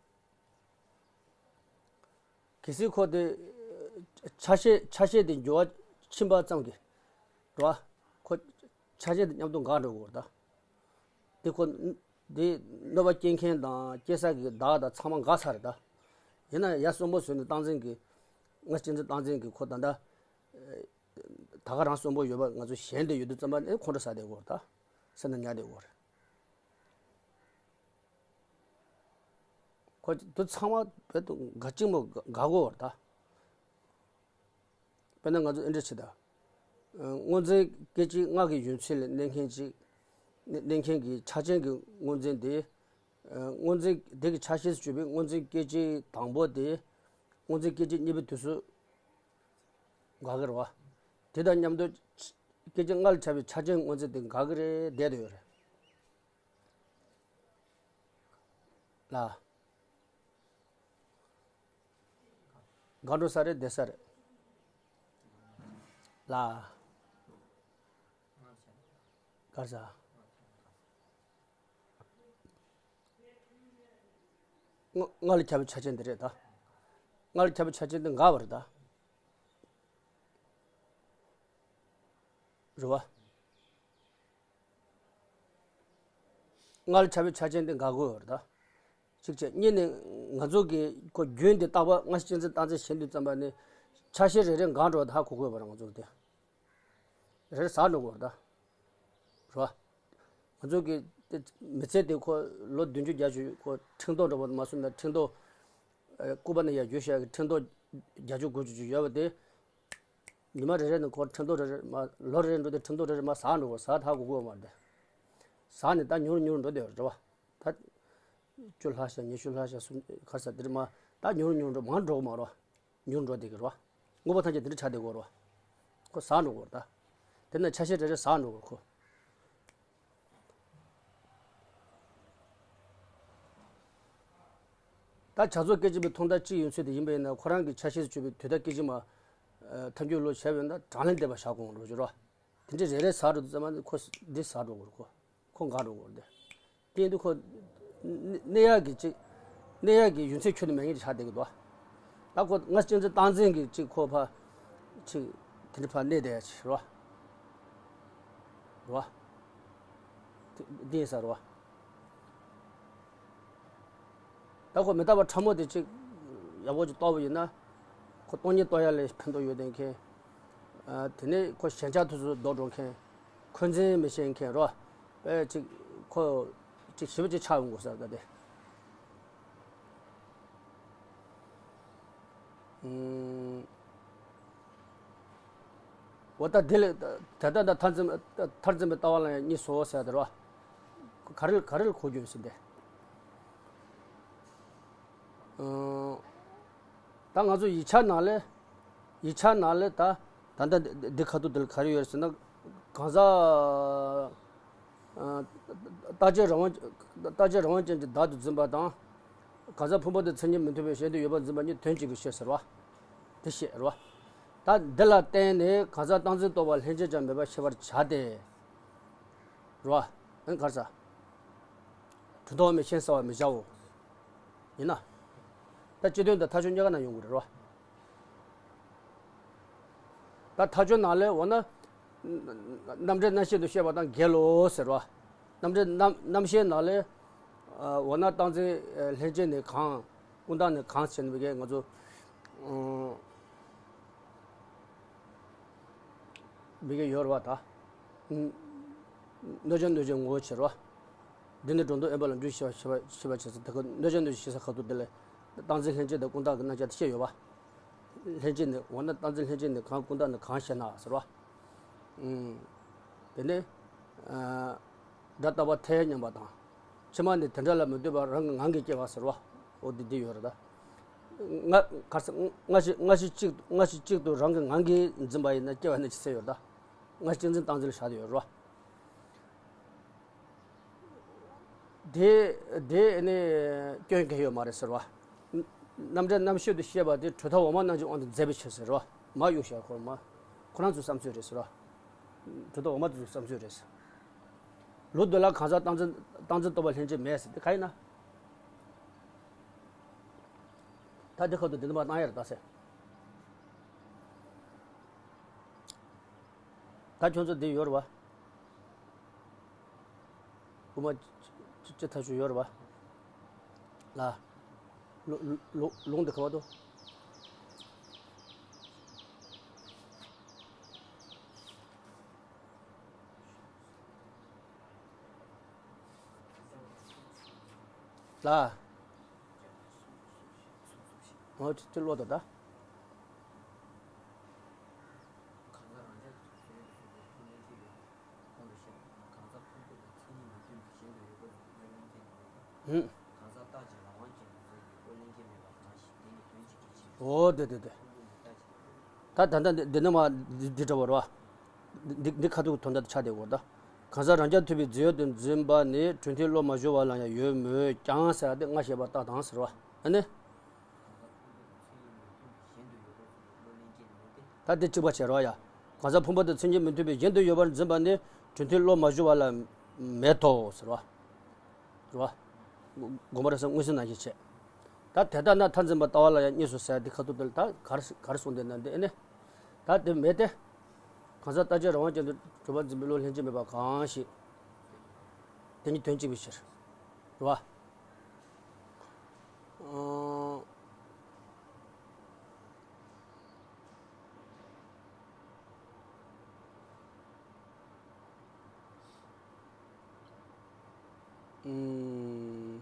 གལ་སྲིད་ཁོ་དེ་ཆ་ཤས་ཆ་ཤས་དེ་འགྱུར་བ་ཕྱིན་པ་ཙམ་གྱིས་རེད་བ། ཁོ་ཆ་ཤས་དེ་མཉམ་དུ་འགག་འགྲོ་གི་རེད་ད། དེ་ཁོ་དེ་གནོད་པ་སྐྱེལ་མཁན་དང་སྐྱེལ་ས་གི་བདག་དང་ཚང་མ་འགག་ཚར་རེད་ད། ཡིན་ན་ཡ་གསོན་པོ་བཟོས་ནས་སྟངས་འཛིན་གྱིས། ང་གཅན་གཟན་སྟངས་འཛིན་གྱིས་ཁོ་ད་ལྟ་ད་ག་རང་གསོན་པོ་ཡོད་པ། ང་ཚོ་ཞེད་བསྡད་ཡོད་དུས་ཙམ་པ་ནས་ཁོང་ཁྲོ་ཟ་བསྡད་ཡོད་རེད་ད། སེམས་ན་ཉར་བསྡད་ཡོད་རེད། ཁོ་དེ་ཚང་མ་བོད་དུ་འགའ་གཅིག་མོ་དགའ་གོ་བར་ད། དཔེར་ན་ང་ཚོ་ཨེ་འདྲ་བྱེད་ད། སྔོ་འཛིན་སྐད་ཅིག་སྔགས་ཀྱི་ཡོན་ཚད་ལ་གནས་མཁན་ཅིག་གནས་མཁན་གྱི་ཆ་ཅན་གྱི་སྔོ་འཛིན་དེ། སྔོ་འཛིན་དེ་གི་ཆ་ཤས་སུ་གྱུར་པའི་སྔོ་འཛིན་སྐད་ཅིག་དང་པོ་དེ། སྔོ་འཛིན་སྐད་ཅིག་གཉིས་པའི་དུས་སུ་འགག་གི་རེད་བ། དེ་དང་མཉམ་དུ་སྐད་ཅིག་ལྔ་ལ་ཁྱབ་པའི་ཆ་ཅན་སྔོ་འཛིན་དེ་འགག་གི་རེད། བསྡད་དུ་ཡོད་རེད། ལ། འགག་འགྲོ་ས་རེད། བསྡད་ས་རེད། ལ། གར་ས། ལྔ་ལྔ་ལ་ཁྱབ་པའི་ཆ་ཅན་དེ་རེད་ད། ལྔ་ལ་ཁྱབ་པའི་ཆ་ཅན་དེ་འགག་པ་རེད་ད། རེད་བ། ལྔ་ལ་ཁྱབ་པའི་ཆ་ཅན་དེ་འགག་དགོས་པ་རེད་ད། གཅིག་བྱས། གཉིས་ནས་ང་ཚོ་གི་ཁོ་རྒྱུན་དེ་རྟག་པ་ལྔ་བཅུ་གཅན་གཟན་སྟངས་འཛིན་བྱེད་དུས་ཙམ་པ་ནས་ཆ་ཤས་རེ་རེ་འགག་འགྲོ་བ་དེ་ཧ་གོ་དགོས་པ་རེད། ང་ཚོ་གི་དེ་རེ་རེ་ཟག་འགྲོ་དགོས་པ་རེད་ད། རེད་བ། ང་ཚོ་གི་དེ་མི་ཚེ་དེ་ཁོ་ལོ་བདུན་ཅུ་བརྒྱད་ཅུ་ཁོ་ཁྲིམས་ཐོག་འགྲོ་བ་མ་སོང་ན། ཁྲིམས་ཐོག་ཨ་སྐུ་པར་ནང་ཡར་འགྱུར་བཞག་གི་ཁྲིམས་ཐོག་བརྒྱད་ཅུ་དགུ་བཅུ་ཅིག་ཡོད་པ་དེ། ཉི་མ་རེ་རེ་ནས་ཁོ་ཁྲིམས་ཐོག་རེ་རེ་མར། ལོ་རེ་རེ་འགྲོ་དུས་ཁྲིམས་ཐོག་རེ་རེ་མར་ཟག་འགྲོ་གི་རེད། ཟག་ཐག་གོ་གི་ཡོད་མ་རེད། ཟག་ནས་ད་ཉུང་རུ་ཉུང་རུ་འགྲོ་བསྡད་ཡོད་རེད་བ། ད་བཅུ་ལྷག་ཤག་ཉི་ཤུ་ལྷག་ཤག་སུམ་ག་རེ་ཟེར་དེ་རེད་མ། ད་ཉུང་རུ་ཉུང་རུ་འགྲོ། མང་འགྲོ་གི་མ་རེད་བ། ཉུང་རུ་འགྲོ་བསྡད་ཀྱི་རེད་བ། དངོས་པོ་ཐམས་ཅད་དེ་འདྲ་ཆགས་བསྡད་ཀྱི་ཡོད་རེད་བ། ཁོ་ཟག་འགྲོ་གི་རེད་ད། དེ་ནས་ཆ་ཤས་རེ་རེ་ཟག་འགྲོ་གི་རེད་ཁོ། ད་བྱ་རྫོགས་སྐད་ཅིག་མའི་ཐོག་མཐའ་གཅིག་ཡོད་ཚུལ་དེ་ཡིན་པ་ཡིན་ན། ཁོ་རང་གི་ཆ་ཤས་སུ་གྱུར་པའི་དུས་མཐའ་སྐད་ཅིག་མ་ཨ་ཐལ་འགྱུར་ལོ་བྱས་པ་ཡིན་ན། གྲངས་ལས་འདས་པ་བཞག་དགོས་རེད་བ། དེ་འདྲའི་རེ་རེ་ཟག་འགྲོ་དུས་ཙམ་པ་ནི་ཁོ་འདི་ཟག་འགྲོ་གི་རེད་ཁོ། ཁོ་འགག་འགྲོ་གི་རེད་དེ། དེ་ཡིན་དུས་ཁོ་གནས་ཡག་གི་ཅིག་གནས་ཡག་གི་ཡུན་ཚད་ཁྱོན་ནས་མེད་མཁན་ཅིག་ཆགས་བསྡད་ཀྱི་འདུག་ད་ཁོ་ལྔ་བཅུ་གཅན་གཟན་སྟངས་འཛིན་གྱི་ཅིག་ཁོ་ཕར་ཅིག་དེ་འདྲ་ཕར་གནས་བསྡད་ཡ་ཅིག་རེད་བ། རེད་བ། དེ་འདི་ཡིན་ས་རེད་བ། ད་ཁོ་མི་རྟག་པ་ཕྲ་མོ་དེ་ཅིག་ཡག་པོ་ཅིག་རྟོགས་པ་ཡིན་ན། ཁོ་སྟོང་ཉིད་རྟོགས་ཡ་ལ་ཕན་ཐོགས་ཡོད་བསྡད་མཁན། ཨ་དེ་ནས་ཁོ་ཞེན་ཆགས་དུས་སུ་ལྡོག་འགྲོ་མཁན། འཁོན་འཛིན་མི་བྱེད་མཁན་རེད་བ། དཔེ་ཅིག་ཁོ་ཅིག་ཞི་བ་ཅིག་ཆགས་ཡོང་དགོས་ས་ད་དེ། ཨུམ། འོ་ད་དེ་ལས་ད་ད་ད་མཐར་འཛིན་མཐར་འཛིན་པའི་ལྟ་བ་ལ་ཡང་གཉིས་སོ་ཟེར་དེ་རེད་བ། ག་རེ་ག་རེ་ལ་གོ་རྒྱུ་ཡིན་ཟེར་ཏེ། ཨང་། ད་ང་ཚོ་ཡིག་ཆ་ནང་ལས། ཡིག་ཆ་ནང་ལས་ད་ད་ལྟ་འདི་ཁ་ཐུག་འདི་ལ་ག་རེ་ཡོད་ཟེར་ན། གང་ཟག་ཨ་རྟག་གཅིག་རང་དབང་རྟག་གཅིག་རང་དབང་ཅན་གྱི་བདག་ཏུ་འཛིན་པ་དང་། གང་ཟག་ཕུང་པོ་དེ་མཚན་ཉིད་མི་མཐུན་པའི་ཞེན་དུ་ཡོད་པར་འཛིན་པ་གཉིས་དོན་གཅིག་གི་ཕྱིར་ཟེར་བ། དེ་བཤད་རེད་བ། ད་འདི་ལ་བརྟེན་ནས་གང་ཟག་སྟངས་འཛིན་རྟོག་པ་ལྷན་སྐྱེས་ཀྱང་མེད་པར་ཤེས་པར་བྱ་སྟེ། རེད་བ། ཨ་ནི་ག་རེ་ཟེར། གྲུབ་མཐའ་དབང་མེད་ཞེན་ཟ་བར་མི་བྱའོ། ཡིན་ན། ད་སྤྱི་དོན་དང་མཐའ་དཔྱོད་གཉིས་ཀ་ནང་ཡོང་གི་རེད་བ། ད་མཐའ་དཔྱོད་ནང་ལས་འོ་ན། རྣམ་འགྲེལ་རྣམ་བཤད་དུ་བཤད་པ་དང་འགལ་ལོ་ཟེར་བ། རྣམ་འགྲེལ་རྣམ་རྣམ་བཤད་ནང་ལས། འོ་ན་སྟངས་འཛིན་ལྷན་སྐྱེས་ནི་གང་། ཀུན་བརྟགས་ནི་གང་ཟེར་ནས་ང་ཚོ། མི་གེ་ཡོད་རེད་བ་ད། གནོད་བྱ་གནོད་བྱེད་ངོ་བོ་ཕྱེ་རེད་བ། འདི་ནི་སྒྲོ་འདོགས་དབེན་པ་ལ་འདུ་ཤེས་པ་ཤེས་པ་ཤེས་པ་བྱེད་ས། ད་ག་གནོད་བྱ་གནོད་བྱེད་ཤེས་ས་ཁ་ཐུག་འདི་ལས། སྟངས་འཛིན་ལྷན་སྐྱེས་དང་ཀུན་བརྟགས་ཀྱི་རྣམ་གཞག་དེ་བཤད་ཡོད་བ། ལྷན་སྐྱེས་ནི་འོ་ན་སྟངས་འཛིན་ལྷན་སྐྱེས་ནི་གང་། ཀུན་བརྟགས་ནི་གང་ཞེ་ན་ཟེར་བ། དེ་ནས། སྒྲ་རྟག་པར་ཐལ་སྙམ་པ་དང་། ཕྱི་མ་ནི་དེ་འདྲ་ལ་མི་ལྟོས་པར་རང་གི་ངང་གིས་སྐྱེ་བ་ཟེར་བ། འོ་འདི་འདི་ཡོད་རེད་ད། ང་གར་ས་སྔ་ཕྱི་སྔ་ཕྱི་གཅིག་སྔ་ཕྱི་གཅིག་ཏུ་རང་གི་ངང་གིས་འཛིན་པ་ཡིན་ན་སྐྱེ་བ་ནི་ཇི་སྲིད་ཡོད་རེད་ད། སྔ་ཕྱི་གཅིག་འཛིན་སྟངས་འཛིན་ལ་བཞག་ཡོད་རེད་བ། དེ་དེ་ནི་སྐྱོན་གང་ཡོད་མ་རེད་ཟེར་བ། རྣམ་འགྲེལ་རྣམ་དཔྱོད་དུ་བཤད་པ་དེ་གྲུབ་མཐའ་འོག་མ་རྣམས་ཀྱི་དབང་དུ་མཛད་པའི་ཕྱིར་ཟེར་བ། མ་གཡུག་བཞག་ཁོ་མ། ཁོ་རང་ཚོའི་བསམ་ཚུལ་རེད་ཟེར་བ། གྲུབ་མཐའ་འོག་མ་དེ་ཚོའི་བསམ་ཚུལ་རེད་ཟེར། ལུགས་འདི་ལ་གང་ཟག་རྟག་འཛིན་རྟག་འཛིན་རྟོག་པ་ལྷན་ཅིག་མེད་ཟེར་དེ་ག་ཡིན་ན། ད་འདི་ཁ་ཐུག་འདི་འདི་མ་བཏང་ཡ་རེད་ད་ཟེར། ད་ཁྱོད་ཚོ་འདི་ཡོད་རེད་བ། དབུ་མ་ཅི་ཅི་ཐག་ཆོད་ཡོད་རེད་བ། ལ། ལུ་ལུ་ལུང་འདི་ག་བ་དོ། ལ། འོ་ཅི་ཅི་ལོ་དོ་ད། ཧུམ། འོ་དེ་དེ་དེ། ད་ད་ལྟ་འདི་འདི་ནི་མ་འདི་འདི་འདྲ་བོ་རེད་བ། འདི་འདི་ཁ་ཐུག་དོན་དག་ཆགས་བསྡད་ཡོད་ད། གང་ཟག་རང་རྐྱ་ཐུབ་པའི་རྫས་ཡོད་དུ་འཛིན་པ་ནི་གྲུབ་མཐས་བློ་མ་བསྒྱུར་བ་ལ་ཡང་ཡོད་མོད་ཀྱང་ཟེར་བ་དེ་སྔ་བཤད་པ་ལྟ་དང་ཟེར་བ། ཨ་ནི། ད་འདི་གཅིག་པ་བྱེད་རོགས་ཡ། གང་ཟག་ཕུང་པོ་དང་མཚན་ཉིད་མི་མཐུན་པའི་གཞན་དུ་ཡོད་པར་འཛིན་པ་ནི་གྲུབ་མཐས་བློ་མ་བསྒྱུར་བ་ལ་མེད་དོ་ཟེར་བ། རེད་བ། དགོངས་པ་རབ་གསལ་མངོན་གསལ་ནང་བཞིན་བྱེད། ད་དེ་ལྟ་ན་མཐར་འཛིན་པ་ལྟ་བ་ལ་ཡང་གཉིས་སོ་ཟེར་འདི་ཁ་ཐུག་དེ་ལ་ད་གར་གར་གསུངས་དེ་ན་འདི་ཨེ་ནི། ད་དེ་མེད་དེ། གང་ཟག་རྟག་གཅིག་རང་དབང་ཅན་དུ་གྲུབ་པར་འཛིན་པའི་བློ་ལྷན་ཅིག་མེད་པ་གང་ཞིག་དེ་ཉིད་དོན་གཅིག་པའི་ཕྱིར། རེད་བ། ཨང་། ཨུམ།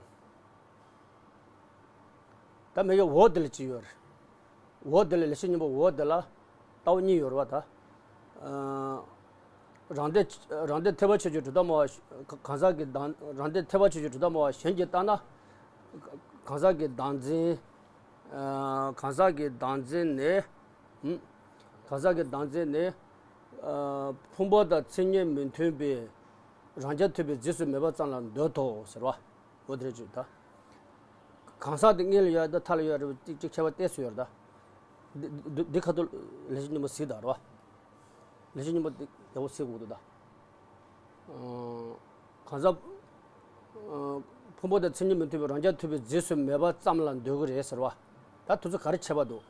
ད་མེ་ཡོ་འོ་དེ་ལ་ཅི་ཡོད་རེད། འོ་དེ་ལ་ལེགས་བཤད་སྙིང་པོ་འོ་དེ་ལ་ལྟ་བ་གཉིས་ཡོད་རེད་བ་ད། ཨ། རང་སྡེ་རང་སྡེ་ཐེག་པ་ཆོས་ཀྱི་གྲུབ་མཐའ་སྨྲ་བ་གང་ཟག་གི་བདག་རང་སྡེ་ཐེག་པ་ཆོས་ཀྱི་གྲུབ་མཐའ་སྨྲ་བ་གཞན་གྱིས་བལྟས་ན། གང་ཟག་གི་བདག་འཛིན། ཨ། གང་ཟག་གི་བདག་འཛིན་ནི། ཧུམ། གང་ཟག་གི་བདག་འཛིན་ནི། ཨ། ཕུང་པོ་དང་མཚན་ཉིད་མི་མཐུན་པའི་རང་རྐྱ་ཐུབ་པའི་རྫས་སུ་མེད་པ་ཙམ་ལ་འདོད་དོ་ཟེར་བ། འོ་དེ་རེད་ཅེས་ད། གང་ཟག་དེ་སྔོན་ལ་ཡོད་ད་མཐའ་ལ་ཡོད་རེད་པ་གཅིག་གཅིག་ཁྱད་པར་ཏོག་ཙམ་ཡོད་རེད་ད། འདི་འདི་འདི་ཁ་ཐུག་ལེགས་བཤད་སྙིང་པོ་གཟིགས་དང་རེད་བ། ལེགས་བཤད་སྙིང་པོ་འདི་ཡག་པོ་གཟིགས་དགོས་འདུག་ད། གང་ཟག་ཕུང་པོ་དང་མཚན་ཉིད་མི་མཐུན་པའི་རང་རྐྱ་ཐུབ་པའི་རྫས་སུ་མེད་པ་ཙམ་ལ་འདོད་ཀྱི་རེད་ཟེར་བ། ད་དེ་ཚོ་ག་རེ་ཁྱད་པར་འདུག་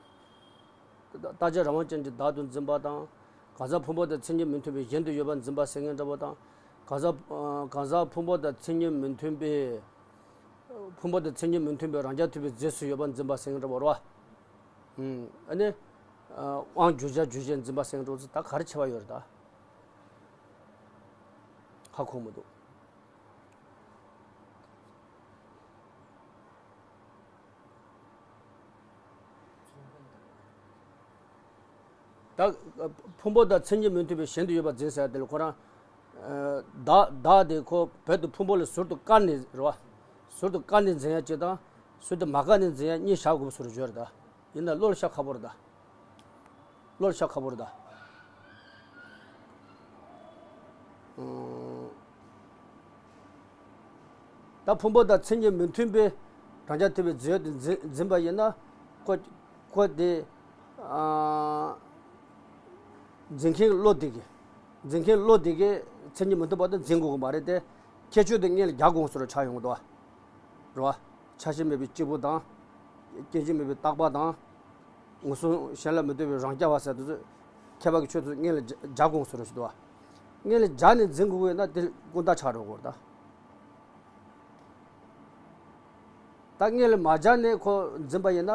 རྟག་གཅིག་རང་དབང་ཅན་གྱི་བདག་ཏུ་འཛིན་པ་དང་། གང་ཟག་ཕུང་པོ་དང་མཚན་ཉིད་མི་མཐུན་པའི་གཞན་དུ་ཡོད་པར་འཛིན་པ་ཟེར་མཁན་འདྲ་པོ་དང་། གང་ཟག་གང་ཟག་ཕུང་པོ་དང་མཚན་ཉིད་མི་མཐུན་པའི། ཕུང་པོ་དང་མཚན་ཉིད་མི་མཐུན་པའི་རང་རྐྱ་ཐུབ་པའི་རྫས་སུ་ཡོད་པར་འཛིན་པ་ཟེར་མཁན་འདྲ་པོ་རེད་བ། ཨ་ནི། དབང་བསྒྱུར་བྱ་བསྒྱུར་བྱེད་འཛིན་པ་ཟེར་མཁན་འདྲ་པོ་ཚོ་ད་ག་རེ་ཁྱད་པར་ཡོད་རེད་ད། ཧ་གོ་མི་འདུག་ད། ཕུང་པོ་དང་མཚན་ཉིད་མི་མཐུན་པའི་གཞན་དུ་ཡོད་པར་འཛིན་ཟེར་དེ་ལ་ཁོ་རང་། བདག་བདག་དེ་ཁོ་བོད་དུ་ཕུང་པོ་ལ་ཟུར་དུ་བཀར་ནས་རེད་བ། ཟུར་དུ་བཀར་ནས་འཛིན་ཡ་གཅིག་དང་། ཟུར་དུ་མ་བཀར་ནས་འཛིན་ཡ་གཉིས་བཞག་དགོས་པ་བཟོ་འདྲ་ཅིག་ཡོད་རེད་ད། ཡིན་ན་བློ་ལ་ཤ་ཁ་པོ་རེད་ད། བློ་ལ་ཤ་ཁ་པོ་རེད་ད། ཨང་། ད་ཕུང་པོ་དང་མཚན་ཉིད་མི་མཐུན་པའི་རང་རྐྱ་ཐུབ་པའི་རྫས་ཡོད་དུ་འཛིན་འཛིན་པ་ཡིན་ན། ཁོ་ཁོ་དེ། ཨང་། འཛིན་མཁན་བློ་དེ་གིས། འཛིན་མཁན་བློ་དེ་གིས་མཚན་ཉིད་མི་མཐུན་པ་དེ་འཛིན་དགོས་ཀྱི་མ་རེད་དེ། ཁྱད་ཆོས་དེ་སྔོན་ལ་རྒྱག་དགོས་བཟོ་འདྲ་ཆགས་ཡོང་གི་འདུག་བ། རེད་བ། ཆ་ཤས་མེད་པའི་སྐྱེས་བུ་དང་། སྐྱེ་མཆེད་མེད་པའི་རྟག་པ་དང་། ངོས་བཟུང་གཞན་ལ་མི་ལྟོས་པའི་རང་རྐྱ་བ་ཟེར་དུས་ཚོད། ཁྱད་པར་གྱི་ཆོས་ཚོ་སྔོན་ལ་སྦྱ་སྦྱར་དགོས་བཟོ་འདྲ་ཞིག་འདུག་བ། སྔོན་ལ་སྦྱར་ནས་འཛིན་དགོས་ཀྱི་ཡོད་ན་དེ་ཀུན་བརྟགས་ཆགས་འགྲོ་གི་རེད་ད། ད་སྔོན་ལ་མ་སྦྱར་ནས་ཁོ་འཛིན་པ་ཡིན་ན།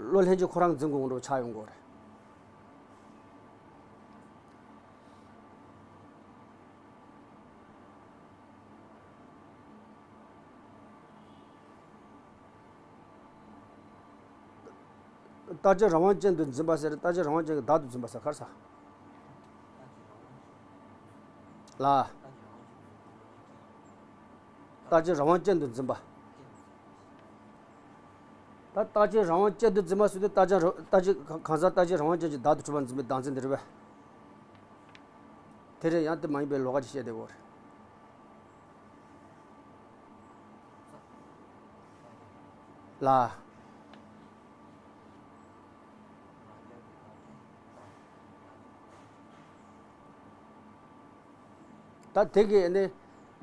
བློ་ལྷན་ཅིག་ཁོ་རང་འཛིན་དགོས་འདྲ་ཆགས་ཡོང་གི་རེད། རྟག་གཅིག་རང་དབང་ཅན་དུ་འཛིན་པ་ཟེར། རྟག་གཅིག་རང་དབང་ཅན་གྱི་བདག་ཏུ་འཛིན་པ་ཟེར་ག་རེ་ཟེར། ལ། རྟག་གཅིག་རང་དབང་ཅན་དུ་འཛིན་པ། ད་རྟག་གཅིག་རང་དབང་ཅན་དུ་འཛིན་པ་ཟེར་དུས་རྟག་གཅིག་རང་རྟག་གཅིག་གང་ཟག་རྟག་གཅིག་རང་དབང་ཅན་གྱིས་བདག་ཏུ་གྲུབ་པར་འཛིན་པའི་བདག་འཛིན་འདི་རེད་པས། དེ་རེད། ཡང་དེ་མ་ཡིན་པའི་ལོགས་ཀ་ཅིག་བཤད་བསྡད་ཡོད་རེད། ལ། ད་དེ་གི་ནི་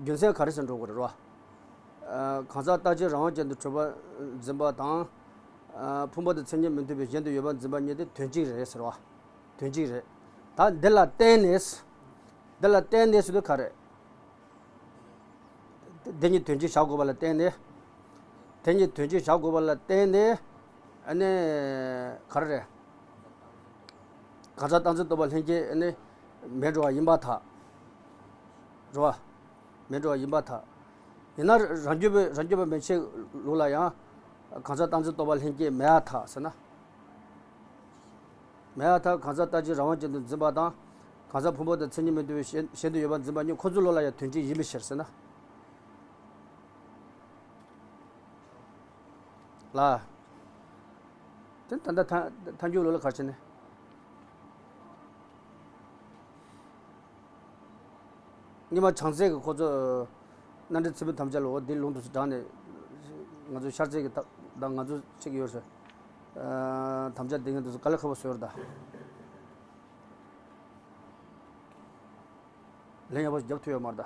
རྒྱུ་མཚན་ག་རེ་ཟེར་འགྲོ་དགོས་རེད་རོ། ཨ། གང་ཟག་རྟག་གཅིག་རང་དབང་ཅན་དུ་གྲུབ་པར་འཛིན་པ་དང་། ཨ། ཕུང་པོ་དང་མཚན་ཉིད་མི་མཐུན་པའི་གཞན་དུ་ཡོད་པར་འཛིན་པ་གཉིས་དེ་དོན་གཅིག་རེད་ཟེར་བ། དོན་གཅིག་རེད། ད་འདི་ལ་བརྟེན་ནས། འདི་ལ་བརྟེན་ནས་ཟེར་དུས་ག་རེ། དེ་གཉིས་དོན་གཅིག་བཞག་དགོས་པ་ལ་བརྟེན་ནས། དེ་གཉིས་དོན་གཅིག་བཞག་དགོས་པ་ལ་བརྟེན་ནས། ཨ་ནི་ག་རེ་རེད། གང་ཟག་རྟག་འཛིན་རྟོག་པ་ལྷན་སྐྱེས་ཨ་ནི་མེད་འགྲོ་བ་ཡིན་པར་ཐལ། རེད་བ། མེད་འགྲོ་བ་ཡིན་པར་ཐལ། ཡིན་ན་རང་རྒྱུད་པའི་རང་རྒྱུད་པ་མན་ཆད་ལུགས་ལ་ཡང་གང་ཟག་རྟག་འཛིན་རྟོག་པ་ལྷན་སྐྱེས་མེད་པར་ཐལ་ཟེར་ན། མེད་པར་ཐལ། གང་ཟག་རྟག་གཅིག་རང་དབང་ཅན་དུ་འཛིན་པ་དང་། གང་ཟག་ཕུང་པོ་དང་མཚན་ཉིད་མི་མཐུན་པའི་གཞན་གཞན་དུ་ཡོད་པར་འཛིན་པ་གཉིས་ཁོ་ཚོའི་བློ་ལ་ཡང་དོན་གཅིག་ཡིན་པའི་ཕྱིར་ཟེར་ན། ལ། དེ་ད་ལྟ་ཐལ་ཐལ་འགྱུར་ལུགས་ལ་ག་རེ་བྱས་ནས། སྔོན་མ་བྱང་སེམས་ཀྱི་ཁོ་ཚོ་རྣམ་འགྲེལ་ཚིག་དོན་དམ་བཅའ་ལ་འོ་འདི་ལུང་དུ་དྲངས་ནས། ང་ཚོ་ཤར་རྩེ་གི་ད་ད་ང་ཚོ་ཅིག་ཡོད་ཟེར། ཨ། དམ་བཅའ་འདི་ངས་འདི་ཚོ་དཀའ་ལས་ཁག་པོ་བཟོས་ཡོད་རེད་ད། ལན་ཡག་པོ་ཞིག་རྒྱབ་ཐུབ་ཡོད་མ་རེད་ད།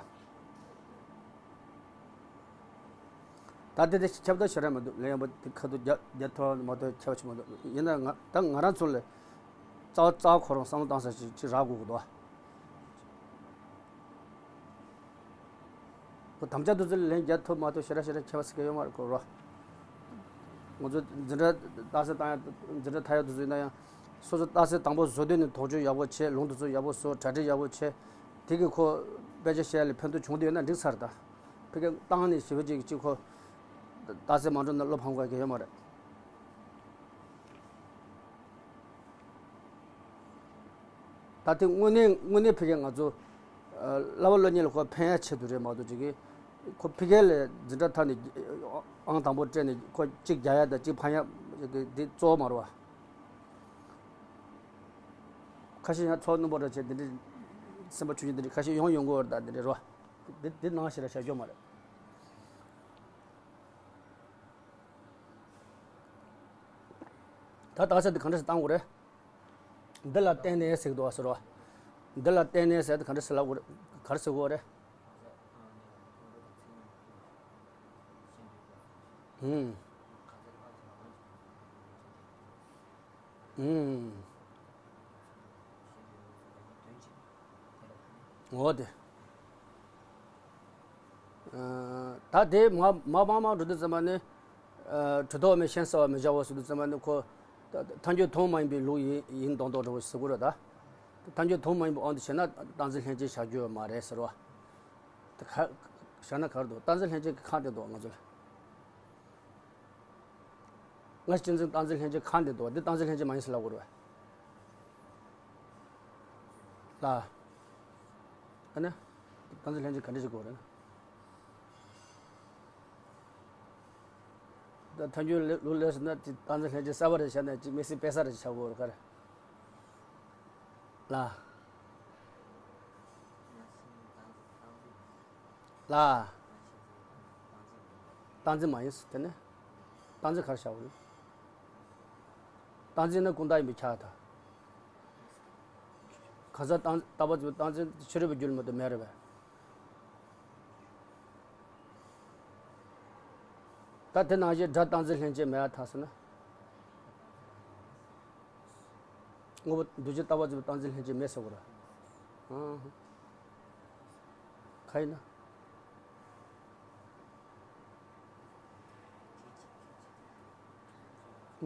ད་དེ་དེ་ཁྱབ་བསྡད་ཤེས་ར་མི་འདུག་ལན་ཡག་པོ་དེ་ཁ་ཐུག་རྒྱ་རྒྱ་ཐོ་མ་ཐོ་ཁྱབ་ཆེ་མི་འདུག་ཡིན་ན་ང་ད་ང་རང་ཚོ་ལས་རྩ་བ་རྩ་བ་ཁོ་རང་བསམ་བློ་བཏང་ས་ཅིག་ཅིག་རག་དགོས་ཀྱི་འདུག་ཁོ་དམ་བཅའ་དེ་ཚོ་ལན་རྒྱ་ཐོ་མ་ཐོ་ཤེས་ར་ཤེས་ར་ཁྱབ་ས་གི་ཡོད་མ་རེད་ཁོ་ར། ང་ཚོ་འཛིན་གྲྭ་རྟགས་གསལ་བཏང་ཡ་འཛིན་གྲྭ་མཐའ་ཡག་དེ་ཚོ་ཡིན་ན་ཡང་སོ་སོ་རྟགས་གསལ་དང་པོ་བཟོ་དུས་ནས་དོགས་གཅོད་ཡག་པོ་བྱས། ལུང་དེ་ཚོ་ཡག་པོ་བཟོ། གྲ་སྒྲིག་ཡག་པོ་བྱས། དེ་གི་ཁོ་དཔེ་ཆ་བཤད་ལ་ཕན་ཐོགས་བྱུང་དུས་ཡོད་ན་འགྲིག་ཚར་ད། ཕ་གི་བཏང་ནས་ཞེ་པོ་ཅིག་ཅིག་ཁོ་རྟགས་གསལ་མ་འགྲོ་ན་བློ་ཕམ་དགོས་ཀྱི་ཡོད་མ་རེད། ད་ཐེངས་དངོས་གནས་དངོས་གནས་ཕ་གི་ང་ཚོ་ཨ་བསླབ་པ་སློབ་གཉེར་ལ་ཁོ་ཕན་ཡ་ཆེད་དུ་རེད་མ་གཏོགས་ཅིག་གི་ཁོ་ཕ་གི་ལ་འཛིན་གྲྭ་མཐའ་ནས་ཨང་དང་པོ་སྤྲད་ནས་ཁོ་གཅིག་རྒྱག་ཡ་དང་གཅིག་ཕམ་ཡ་དེ་གཙོ་བོ་མ་རེད་བ། ཁ་ཤས་ཡང་ཚོགས་རྣོན་པོ་འདྲ་བྱས་འདི་འདྲའི་སེམས་པ་ཆུང་ཆུང་འདི་འདྲའི་ཁ་ཤས་ཡོང་ཡོང་གི་ཡོད་རེད་ད། འདི་འདྲའི་རོ། འདི་འདི་ནང་བཞིན་ལ་བྱ་རྒྱུ་མ་རེད། ད་རྟགས་གསལ་འདི་ག་འདྲ་ཞིག་བཏང་དགོས་རེད། འདི་ལ་བརྟེན་ནས་ཟེར་གི་འདུག་བ་ཟེར་རོ། འདི་ལ་བརྟེན་ནས་ཟེར་དེ་ག་འདྲ་ཞིག་ལབ་དགོས་རེད། ག་རེ་ཟེར་དགོས་རེད། ཧུམ། ཧུམ། འོ་དེ། ཨ། ད་དེ་མ་མ་མ་མ་འགྲོ་དུས་ཙམ་པ་ནི། ཨ། གྲུབ་མཐའ་དབུ་མའི་ཤན་གསལ་བར་མི་བྱའོ་ཟེར་དུས་ཙམ་པ་ནི་ཁོ་ཐལ་འགྱུར་དོན་མ་ཡིན་པའི་ལུགས་ཡིན་ཡིན་མདོག་མདོག་འདྲ་བོ་ཟེར་གི་རེད་ད། ཐལ་འགྱུར་དོན་མ་ཡིན་པའི་དབང་དུ་བྱས་ན་རྟག་འཛིན་ལྷན་སྐྱེས་བཞག་རྒྱུ་ཡོད་མ་རེད་ཟེར་བ། དེ་ག་བཞག་ན་ག་རེ་འདུག་རྟག་འཛིན་ལྷན་སྐྱེས་ཀྱི་ཁག་དེ་འདུག་ང་ཚོ་ལ། སྔ་ཕྱི་གཅིག་འཛིན་རྟག་འཛིན་ལྷན་སྐྱེས་ཁག་འདི་འདུག་འདི་རྟག་འཛིན་ལྷན་སྐྱེས་མ་ཡིན་ཟེར་ལབ་དགོས་རེད་པས། ལ། ཨ་ནི། རྟག་འཛིན་ལྷན་སྐྱེས་ག་འདྲ་ཞིག་དགོས་རེད། ད་ཐལ་འགྱུར་ལུགས་ལས་ཟེར་ན་དེ་རྟག་འཛིན་ལྷན་སྐྱེས་གསལ་བ་རེ་བྱས་ན་གཅིག་དམིགས་བསལ་དཔེ་གསར་རེ་ཆགས་དགོས་རེད་ག་རེ། ལ། ལ། རྟག་འཛིན་མ་ཡིན་ཟེར་དེ་ནི། རྟག་འཛིན་ག་རེ་བྱ་བ་ཡིན། རྟག་འཛིན་ནི་ཀུན་བརྟགས་ཡིན་པས་ཁྱབ་ད། གང་ཟག་རྟག་རྟག་པ་ཚོའི་རྟག་འཛིན་ཕྱི་རོལ་པའི་རྒྱུད་ལ་མ་གཏོགས་མེད་རེད་པས། ད་དེ་ནང་བཞིན་སྒྲ་རྟག་འཛིན་ལྷན་སྐྱེས་མེད་པར་ཐལ་ཟེར་ན། དངོས་པོ་འདུ་བྱེད་རྟག་པ་ཚོའི་རྟག་འཛིན་ལྷན་སྐྱེས་མེད་ཟེར་དགོས་རེད། ཨང་། ག་ཡིན་ན།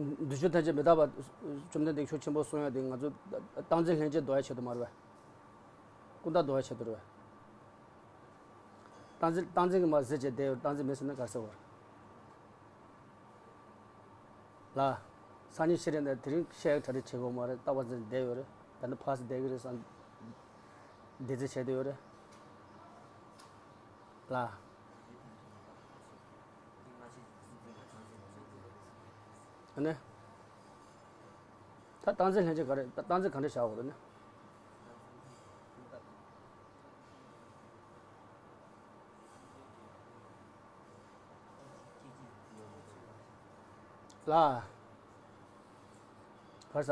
འདུ་བྱེད་ཐམས་ཅད་མི་རྟག་པ། བཅོམ་ལྡན་འདས་ཤུགས་ཆེན་པོ་གསུང་ཡ་དེ་ང་ཚོ་རྟག་འཛིན་ལྷན་སྐྱེས་འདོགས་ཡ་ཆེད་དུ་མ་རེད་པས། ཀུན་བརྟགས་འདོགས་ཡ་ཆེད་དུ་རེད་པས། རྟག་འཛིན་རྟག་འཛིན་གྱིས་མར་གཟིར་བྱས་བསྡད་ཡོད། རྟག་འཛིན་མེད་ཟེར་ན་ག་རེ་ཟེར་བ་རེད། ལ། སང་ཉིན་ཤི་རན་ན་དེ་རིང་བཤད་གྲ་སྒྲིག་བྱེད་དགོས་མ་རེད། རྟག་པ་འཛིན་བསྡད་ཡོད་རེད། ད་ནི་ཕར་ཚུར་བསྡད་ཀྱི་རེད་བསམ། འདི་ཚོ་བྱས་བསྡད་ཡོད་རེད། ལ། ནས། ད་སྟངས་འཛིན་ལྷན་སྐྱེས་ག་རེ། ད་སྟངས་འཛིན་ག་འདྲ་བྱ་དགོས་རེད་ནི། ལ། གར་ས།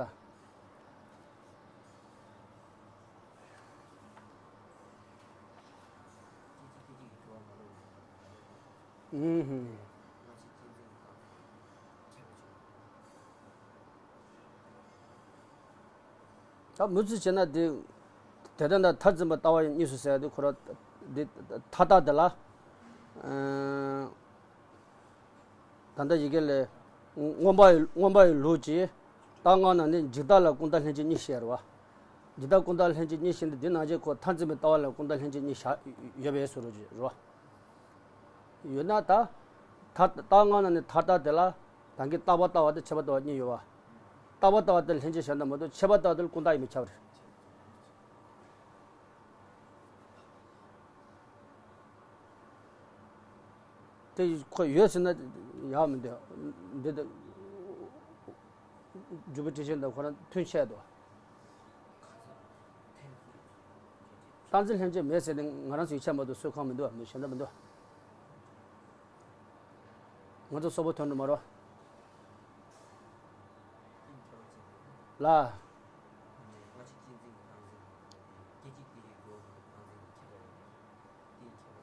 ཨུམ་ཧུམ། ད་མུ་མཐུད་བྱས་ན་དེ། དེ་ལྟར་ན་མཐར་འཛིན་པའི་ལྟ་བ་ཡང་གཉིས་སུ་ཟད་དེ། ཁོ་ར་དེ་མཐའ་དག་དེ་ལ། ཨ། ད་ལྟ་ཡི་གེ་ལས། མངོན་པ་ཡི། མངོན་པ་ཡི་ལུགས་ཀྱིས། རྟགས་ལྔ་ནང་ནས་འཇིག་ལྟ་ལ་ཀུན་བརྟགས་ལྷན་སྐྱེས་གཉིས་བཤད་རེད་བ། འཇིག་ལྟ་ཀུན་བརྟགས་ལྷན་སྐྱེས་གཉིས་བཤད་དེ། འདི་ནང་བཞིན་ཁོ་མཐར་འཛིན་པའི་ལྟ་བ་ལ་ཀུན་བརྟགས་ལྷན་སྐྱེས་གཉིས་བཞག་ཡོད་པའི་ཟུར་རེད་བ། ཡོད་ན་ད། མཐའ། རྟགས་ལྔ་ནང་ནས་མཐའ་དག་དེ་ལ། ད་གིན་རྟག་པ་ལྟ་བ་དང་ཁྱད་པར་ལྟ་བ་གཉིས་ཡོད་བ། རྟག་པ་ལྟ་བ་དེ་ལྷན་སྐྱེས་བཞག་ན་མ་གཏོགས། ཁྱད་པར་ལྟ་བ་དེ་ལ་ཀུན་བརྟགས་ཡིན་པས་ཁྱབ་རེད། དེ་ཁོ་ཡོད་ཟེར་ན་ཡག་མི་འདུག་འདི་ལྟ། འཇུག་པའི་ཊཱིཀ་ཆེན་དང་ཁོ་རང་མཐུན་ཆགས་འདུག་རྟགས་འཛིན་ལྷན་སྐྱེས་མེད་ཟེར་ནས་ང་རང་ཚོ་ཡིད་ཆེས་མ་གཏོགས་སུས་ཁག་མི་འདུག་མི་གཞན་དག་མི་འདུག་ང་ཚོ་སོག་པོ་ཐོན་འགྲོ་མ་རོ། ལ།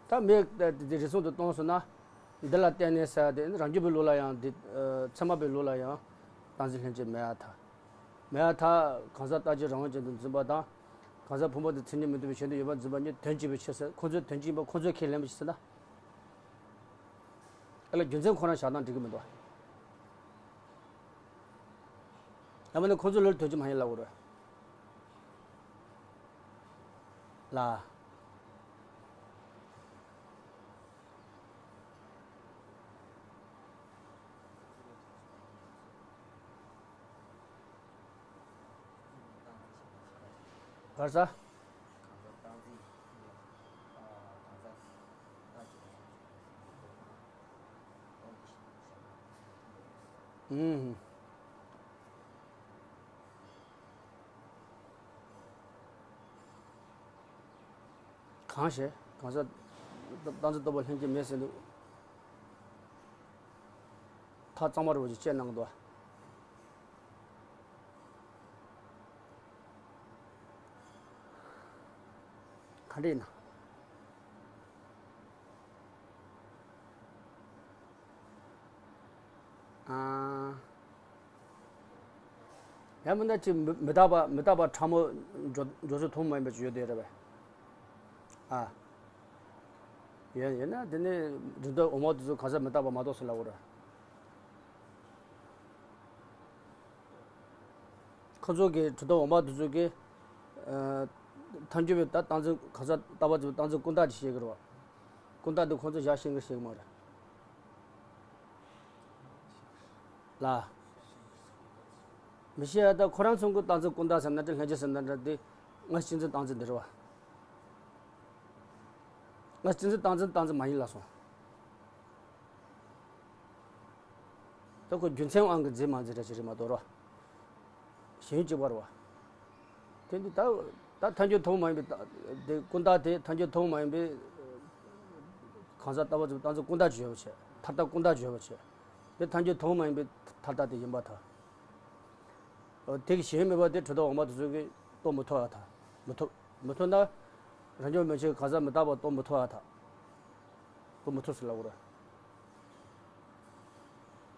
ད་མི་དེ་རེ་ཟུང་དུ་གཏོང་སོང་ན། འདི་ལ་བརྟེན་ནས་ཟེར་དེ། རང་རྒྱུད་པའི་ལུགས་ལ་ཡང་འདི། ཚད་མ་པའི་ལུགས་ལ་ཡང་རྟགས་འཛིན་ལྷན་སྐྱེས་མེད་ཡ་ཐལ། མེད་ཡ་ཐལ། གང་ཟག་རྟག་གཅིག་རང་དབང་ཅན་དུ་འཛིན་པ་དང་། གང་ཟག་ཕུང་པོ་དང་མཚན་ཉིད་མི་མཐུན་པའི་གཞན་དུ་ཡོད་པར་འཛིན་པ་གཉིས་དོན་གཅིག་པའི་ཕྱིར་ཟེར། ཁོང་ཚོའི་དོན་གཅིག་ཡིན་པ་ཁོང་ཚོས་ཁས་ལེན་པའི་ཕྱིར་ཟེར་ན། ཨ་ལ། རྒྱུ་མཚན་ཁོ་རང་བཞག་སྟངས་འགྲིག་གི་མི་འདུག་ཡང་མིན་ན་ཁོང་ཚོ་ལུགས་དོན་གཅིག་མ་ཡིན་ལབ་དགོས་རེད། ལ། གར་ས། ཨུམ། གང་ཞེས། གང་ཟག་རྟག་འཛིན་རྟོག་པ་ལྷན་སྐྱེས་མེད་ཟེར་འདུག་ཐག་གཙང་མ་རུ་ཅིག་བཅད་གནང་འདུག་ག་འདྲ་ཡིན་ན། ཨ། ཡང་མིན་ན་ཅིག་མི་མི་རྟག་པ། མི་རྟག་པ་ཕྲ་མོ་འཇོག་འཇོག་ཚུལ་ཐུན་མོང་མ་ཡིན་པ་ཅིག་ཡོད་དེ་རེད་པས། ཨ། ཡིན་ཡིན་ན་དེ་ནི་གྲུབ་མཐའ་འོག་མ་དེ་ཚོ་གང་ཟག་མི་རྟག་པ་མ་གཏོགས་ཟེར་ལབ་དགོས་རེད། ཁོ་ཚོ་གི་གྲུབ་མཐའ་འོག་མ་དེ་ཚོ་གི། ཨ། ཐལ་འགྱུར་བའི་ད་རྟག་འཛིན། གང་ཟག་རྟག་པ་ཚོ་རྟག་འཛིན་ཀུན་བརྟགས་ཅིག་བཤད་ཀྱི་རེད་བ། ཀུན་བརྟགས་དེ་ཁོ་ཚོ་བཞག་ཤེས་ཀྱི་ཤེས་ཀྱི་མ་རེད། ལ། མི་ཤེས་ཡ། ད་ཁོ་རང་ཚོ་གི་རྟག་འཛིན་ཀུན་བརྟགས་ཟེར་ན་འདྲ། ལྷན་སྐྱེས་ཟེར་ན་འདྲ། དེ་སྔ་ཕྱི་གཅིག་འཛིན་རྟག་འཛིན་དེ་རེད་བ། སྔ་ཕྱི་གཅིག་འཛིན་རྟག་འཛིན་རྟག་འཛིན་མ་ཡིན་ལབ་སོང་། ད་ཁོ་རྒྱུ་མཚན་དབང་གིས་འཛིན་མ་འཛིན་འདྲ་ཅིག་རེད་མ་གཏོགས་རོ། ཞེན་ཡུལ་གཅིག་པ་རེད་བ། དེ་འདི་ད། ད་ཐལ་འགྱུར་ཐུན་མོང་མ་ཡིན་པའི་རྟགས་དེ་ཀུན་བརྟགས་དེ། ཐལ་འགྱུར་ཐུན་མོང་མ་ཡིན་པའི་གང་ཟག་རྟག་པ་ཚོ་རྟག་འཛིན་ཀུན་བརྟགས་ཅིག་ཡོད་པ་བྱས། མཐར་ཐུག་ཀུན་བརྟགས་ཅིག་ཡོད་པ་བྱས། དེ་ཐལ་འགྱུར་ཐུན་མོང་མ་ཡིན་པའི་མཐར་ཐུག་དེ་ཡིན་པར་ཐལ། འོ། དེ་གི་ཞེན་ཡུལ་མེད་པ་དེ་གྲུབ་མཐའ་འོག་མ་དེ་ཚོ་གིས་རྟོགས་མི་ཐུབ་པར་ཐལ། མི་ཐུབ། མི་ཐུབ་ན། རང་བྱུང་མན་ཆད་གང་ཟག་མི་རྟག་པ་རྟོགས་མི་ཐུབ་པར་ཐལ། རྟོགས་མི་ཐུབ་ཟེར་ལབ་དགོས་རེད།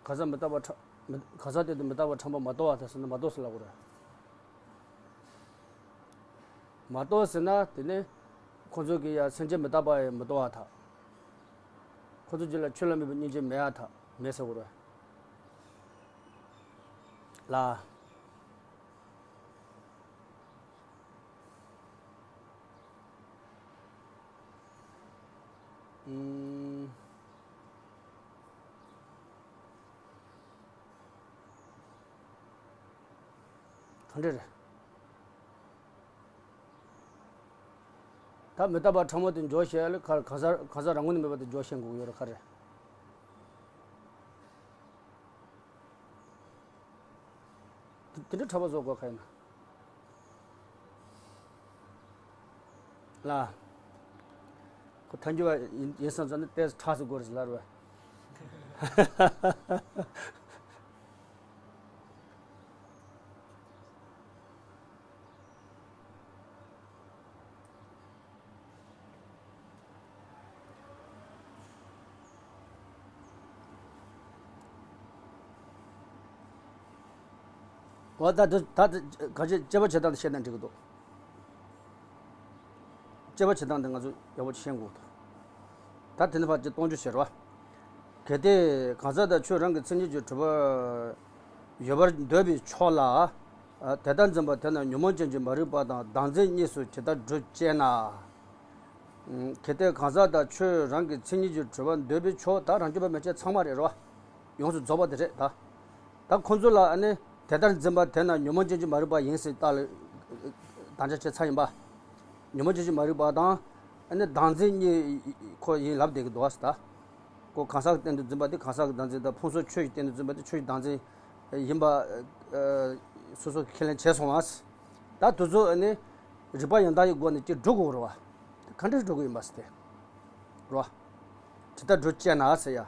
གང་ཟག་མི་རྟག་པ་ཕྲ། མི། གང་ཟག་སྟེང་དུ་མི་རྟག་པ་ཕྲ་མོ་མ་རྟོགས་པར་ཐལ་ཟེར་ན་མ་རྟོགས་ཟེར་ལབ་དགོས་རེད། མ་རྟོགས་ཟེར་ན་དེ་ནི་ཁོ་ཚོ་གིས་ཡང་སེམས་ཅན་མི་རྟག་པ་ཡང་མི་རྟོགས་པར་ཐལ། ཁོ་ཚོ་རྒྱུད་ལ་ཆོས་ལ་དམིགས་པའི་སྙིང་རྗེ་མེད་པར་ཐལ། མེད་ཟེར་དགོས་རེད། ལ། ཨུམ། གང་འདྲ་རེད། ད་མི་རྟག་པ་ཕྲ་མོ་དེ་འཇོག་བྱས་ལ། ག་གང་ཟག་གང་ཟག་རང་ངོས་ནས་མེད་པ་དེ་འཇོག་བྱེད་དགོས་ཀྱི་ཡོད་རེད། ག་རེ། དེ་འདྲ་ཁྲ་བ་བཟོ་དགོས་ཁ་ཡིན་ན། ལ། ཁོ་ཐལ་འགྱུར་བ་ཡིན་ཡིན་བསམ་ཙང་ནི་ཏོག་ཙམ་ཁྲག་ཙམ་དགོས་རེད་ཟེར་ལབ་རེད་བ། འོ་ད་དེ་ད་དེ་ག་ཅི་དཔྱད་པ་བྱེད་སྟངས་དེ་བཤད་ན་འགྲིག་གི་འདུག་དཔྱད་པ་བྱེད་སྟངས་དེ་ང་ཚོ་ཡག་པོ་ཅིག་ཤེས་དགོས་འདུག་ད་དེ་ནས་ཕར་ཅིག་གཏོང་རྒྱུ་བྱེད་རོགས། གལ་ཏེ་གང་ཟག་དང་ཆོས་རང་གི་མཚན་ཉིད་ཀྱི་གྲུབ་པ་ཡོད་པར་འདོད་པའི་ཕྱོགས་ལ། ཨ། དེ་ལྟར་འཛིན་པ་དེ་རྣམས་ཉོན་མོངས་ཅན་གྱི་མ་རིག་པ་དང་བདག་འཛིན་གཉིས་སུ་ཇི་ལྟར་སྒྲུབ་ཅེ་ན། ཨ། གལ་ཏེ་གང་ཟག་དང་ཆོས་རང་གི་མཚན་ཉིད་ཀྱི་གྲུབ་པ་འདོད་པའི་ཕྱོགས། ད་རང་རྒྱུད་པ་མན་ཆད་ཚང་མ་རེད་རོ། ཡོངས་སུ་རྫོགས་པ་དེ་རེད་ད། ད་ཁོ་ཚོ་ལ་ཨ་ནི་དེ་ལྟར་འཛིན་པ་དེ་རྣམས་ཉོན་མོངས་ཅན་གྱི་མ་རིག་པ་ཡིན་ཟེར་ད་ལ་དམ་བཅའ་བྱས་ཚར་ཡིན་པ། ཉོན་མོངས་ཅན་གྱི་མ་རིག་པ་དང་ཨ་ནི་བདག་འཛིན་གཉིས་ཁོ་ཡིན་ལབ་བསྡད་ཀྱི་འདུག་ཨ་ད། ཁོ་གང་ཟག་གི་སྟེང་དུ་འཛིན་པ་དེ་གང་ཟག་གི་བདག་འཛིན་དང་། ཕུང་སོགས་ཆོས་ཀྱི་སྟེང་དུ་འཛིན་པ་དེ་ཆོས་ཀྱི་བདག་འཛིན་ཡིན་པ་སོ་སོ་གིས་ཁས་ལེན་བྱས་སོང་ཨ། ད་དེ་ཚོ་ཨ་ནི་རིགས་པ་ཡང་དག་གི་སྒོ་ནས་ཅིག་སྒྲུབ་དགོས་རེད་བ། ག་འདྲ་སྒྲུབ་དགོས་ཡིན་པ་ཟེར་ཏེ། རོ། ཇི་ལྟར་སྒྲུབ་ཅེ་ན་ཟེར་ཡ།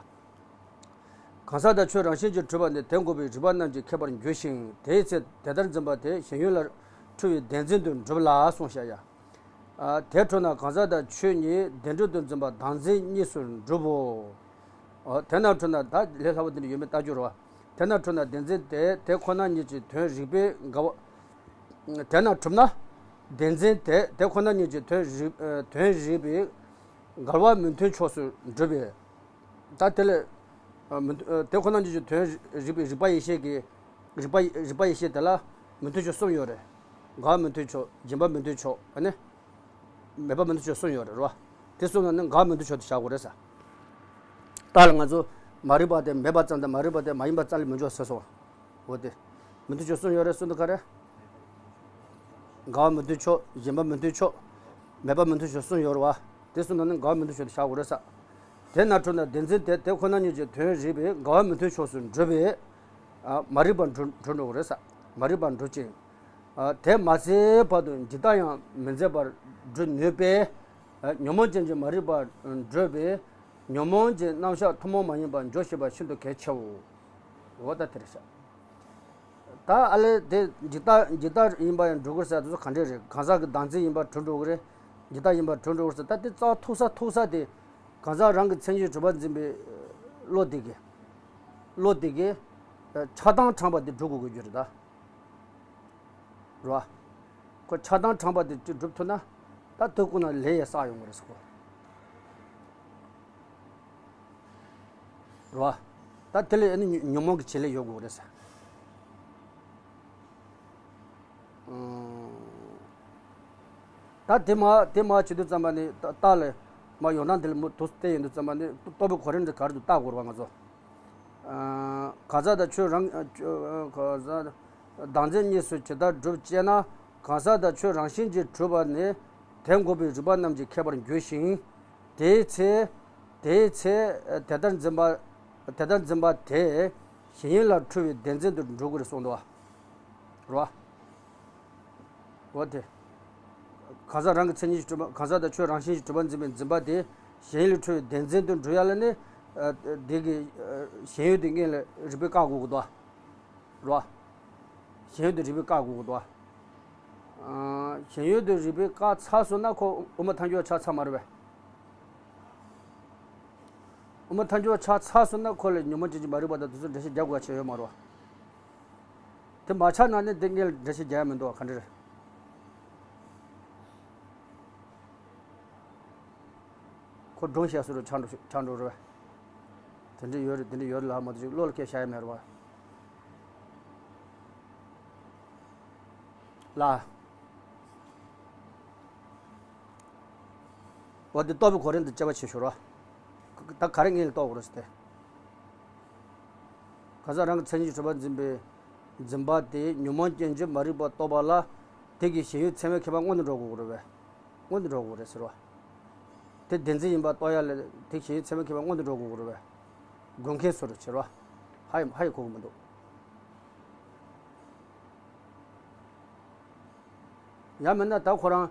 གང་ཟག་དང་ཆོས་རང་བཞིན་གྱིས་གྲུབ་པ་ནི་དེ་འགོག་པའི་རིགས་པ་རྣམས་ཀྱིས་ཁེགས་པར་འགྱུར་ཞིང་། དེའི་ཚེ་དེ་ལྟར་འཛིན་པ་དེ་ཞེན་ཡུལ་ལ་འཁྲུལ་བའི་བདེན་འཛིན་དུ་འགྲུབ་ལ་གསུངས་བཞག་ཡ། ཨ། དེ་འཕྲོ་ན་གང་ཟག་དང་ཆོས་གཉིས་བདེན་གྲུབ་ཏུ་འཛིན་པ་བདག་འཛིན་གཉིས་སུ་འགྲུབ་བོ། ཨ། དེ་ན་འཕྲོ་ན། ད་ལས་སླ་བོ་དེ་འདྲ་ཡོད་མེད་ལྟ་རྒྱུ་རེད་བ། དེ་ན་འཕྲོ་ན་བདེན་འཛིན་དེ་དེ་ཁོ་ན་ཉིད་ཀྱི་དོན་རིགས་པས་འགལ་བ། དེ་ན་གྲུབ་ན། བདེན་འཛིན་དེ་དེ་ཁོ་ན་ཉིད་ཀྱི་དོན་རིགས་དོན་རིགས་པས་འགལ་བ་མི་མཐུན་ཕྱོགས་སུ་འགྲུབ་པས། ད་དེ་ལས། ཨ། མི་མཐུན། ཨ། དེ་ཁོ་ན་ཉིད་ཀྱི་དོན་རིགས་པའི་རིགས་པ་ཡེ་ཤེས་ཀྱི། རིགས་པ་རིགས་པ་ཡེ་ཤེས་དེ་ལ་མི་མཐུན་ཕྱོགས་གསུམ་ཡོད་རེད། འགལ་བ་མི་མཐུན་ཕྱོགས། སྦྱིན་པ་མི་མཐུན་ཕྱོགས། ཨ་ནི་མེད་པ་མི་མཐུན་ཕྱོགས་གསུམ་ཡོད་རེད་རོ། དེ་གསུམ་ལ་ནི་འགལ་བ་མི་མཐུན་ཕྱོགས་དེ་བཞག་དགོས་རེད་ཟེར། ད་ལ་ང་ཚོ་མ་རིག་པ་དེ་མེད་པ་ཙམ་དང་མ་རིག་པ་དེ་མ་ཡིན་པ་ཙམ་ལས་མི་འཇོག་ཟེར་སོང་། འོ་དེ། མི་མཐུན་ཕྱོགས་གསུམ་ཡོད་རེད། གསུམ་དེ་ག་རེ། འགལ་བ་མི་མཐུན་ཕྱོགས། སྦྱིན་པ་མི་མཐུན་ཕྱོགས། མེད་པ་མི་མཐུན་ཕྱོགས་གསུམ་ཡོད་རེད་བ། དེ་གསུམ་ནང་ནས་འགལ་བ་མི་མཐུན་ཕྱོགས་དེ་བཞག་དགོས་རེད་ཟེར། དེ་ན་འཕྲོ་ན་བདེན་འཛིན་དེ་དེ་ཁོ་ན་ཉིད་ཀྱི་དོན་རིགས་པས་འགལ་བ་མི་མཐུན་ཕྱོགས་སུ་འགྲུབ་པས། ཨ། མ་རིག་པར་འགྲུབ་འགྲུབ་འགྲོ་གི་རེད་ཟེར། མ་རིག་པར་འགྲུབ་ཅིང་། ཨ། དེ་མ་ཟད་བར་དུ་འཇིག་ལྟ་ཡང་མི་འཛད་པར་སྒྲུབ་ནུས་པས། ཨ། ཉོན་མོངས་ཅན་གྱི་མ་རིག་པར་འགྲུབ་པས། ཉོན་མོངས་ཀྱི་རྣམ་གཞག་ཐུན་མོང་མ་ཡིན་པར་འཇོག་ཤེས་པ་ཤིན་ཏུ་གལ་ཆེའོ། འོ་ད་དེ་རེད་ཤག་ད་ཨ་ལས་དེ་འཇིག་ལྟ་འཇིག་ལྟ་ཡིན་པ་ཡང་འགྲུབ་དགོས་ཟེར་དེ་ཚོ་ག་འདྲས་རེད། གང་ཟག་གི་བདག་འཛིན་ཡིན་པ་གྲུབ་འགྲོ་གི་རེད། འཇིག་ལྟ་ཡིན་པ་གྲུབ་འགྲོ་གི་རེད་ཟེར། ད་དེ་རྩ་བ་ཐུག་ས་ཐུག་ས་དེ་གང་ཟག་རང་གི་མཚན་ཉིད་གྲུབ་པ་འཛིན་པའི་བློ་དེ་གི་བློ་དེ་གི་ཆགས་སྡང་དྲངས་པ་དེ་འགྲུབ་དགོས་ཀྱི་རེད་ད། རེད་བ། ཁོ་ཆགས་སྡང་དྲངས་པ་དེ་གཅིག་སྒྲུབ་ཐུབ་ན། ད་དེ་ཀུན་ལ་ལས་ཡང་བསགས་ཡོང་གི་རེད་ཟེར་གོ། རེད་བ། ད་དེ་ལས་ཨ་ནི་ཉོན་མོངས་ཀྱི་བྱེད་ལས་ཡོད་དགོས་རེད་ཟེར། ཨང་། ད་དེ་མ་དེ་མ་བྱེད་དུས་ཙམ་པ་ནི་ད་ལྟ་ལས་མ་ཡོང་སྟངས་དེ་ལ་མུ་མཐུད་བལྟས་ཡོང་དུས་ཙམ་པ་ནི་རྟོགས་པའི་གོ་རིམ་འདི་ག་རེ་འདུག་བལྟ་དགོས་རེད་བ་ང་ཚོ། ཨ། གང་ཟག་དང་ཆོས་རང་། ཨ། གང་ཟག་བདག་འཛིན་གཉིས་སུ་ཇི་ལྟར་སྒྲུབ་ཅེ་ན། གང་ཟག་དང་ཆོས་རང་བཞིན་གྱིས་གྲུབ་པ་ནི་དེ་འགོག་པའི་རིགས་པ་རྣམས་ཀྱིས་ཁེགས་པར་འགྱུར་ཞིང་། དེའི་ཚེ། དེའི་ཚེ་དེ་ལྟར་འཛིན་པ། དེ་ལྟར་འཛིན་པ་དེ་ཞེན་ཡུལ་ལ་འཁྲུལ་བའི་བདེན་འཛིན་དུ་འགྲོ་གི་རེད་གསུངས་འདུག་བ། རེད་བ། འོ་དེ། གང་ཟག་རང་གི་མཚན་ཉིད་ཀྱིས་གྲུབ་པ། གང་ཟག་དང་ཆོས་རང་བཞིན་གྱིས་གྲུབ་པ་འཛིན་པའི་འཛིན་པ་དེ་ཞེན་ཡུལ་ལ་འཁྲུལ་བའི་བདེན་འཛིན་དུ་འགྲོ་ཡ་ལ་ནི། ཨ། དེ་གི། ཨ། ཞེན་ཡུལ་དེ་སྔོན་ལ་རིགས་པས་བཀག་དགོས་ཀྱི་འདུག་བ། རེད་བ། ཞེན་ཡུལ་དེ་རིགས་པས་བཀག་དགོས་ཀྱི་འདུག་བ། ཨ། ཞེན་ཡུལ་དེ་རིགས་པས་བཀག་ཚར་སོང་ན་ཁོ་དབུ་མ་ཐལ་འགྱུར་བ་ཆགས་ཚར་མ་རེད་པས། དབུ་མ་ཐལ་འགྱུར་བ་ཆགས་ཚར་སོང་ན་ཁོ་ལ་ཉོན་མོངས་ཅན་གྱི་མ་རིག་པ་དང་དེ་ཚོ་འགྲེལ་བཤད་རྒྱག་དགོས་ཡ་ཆེ་ཡོད་མ་རེད་བ། དེ་མ་ཆགས་ན་ནི་དེ་སྔོན་ལ་འགྲེལ་བཤད་རྒྱག་ཡ་མི་འདུག་བ། ག་འདྲ་རེད། ཁོ་སྒྲུང་བཤད་སྲོལ་རུ་ཆགས་འགྲོ་ཆགས་འགྲོ་རེད་བ། དེ་འདྲ་ཡོད་རེད། དེ་འདྲ་ཡོད་རེད་ལབ་མ་གཏོགས་ཅིག་བློ་ལ་སྐད་ཤར་ཡ་མེད་རེད་བ། ལ། འོ་དེ་རྟོགས་པའི་གོ་རིམ་དེ་དཔྱད་པ་བྱེད་ཤོག་རོ། ད་ག་རེ་སྔོན་ལ་རྟོགས་དགོས་རེད་ཟེར་ཏེ། གང་ཟག་རང་གི་མཚན་ཉིད་གྲུབ་པ་འཛིན་པའི་འཛིན་པ་དེ་ཉོན་མོངས་ཅན་གྱི་མ་རིག་པ་རྟོགས་པ་ལ། དེ་གི་ཞེན་ཡུལ་ཚད་མས་ཁེགས་པ་སྔོན་དུ་འགྲོ་དགོས་རེད་པས། སྔོན་དུ་འགྲོ་དགོས་རེད་ཟེར་བ། དེ་བདེན་འཛིན་ཡིན་པ་རྟོགས་ཡ་ལ་དེ་ཞེན་ཡུལ་ཚད་མས་ཁེགས་པ་སྔོན་དུ་འགྲོ་དགོས་རེད་པས། དགོས་མཁན་སུ་རུ་བྱེད་རོ། ཧ་ཡི་ཧ་ཡི་གོ་གི་མི་འདུག་ཡང་མིན་ན་ད་ཁོ་རང་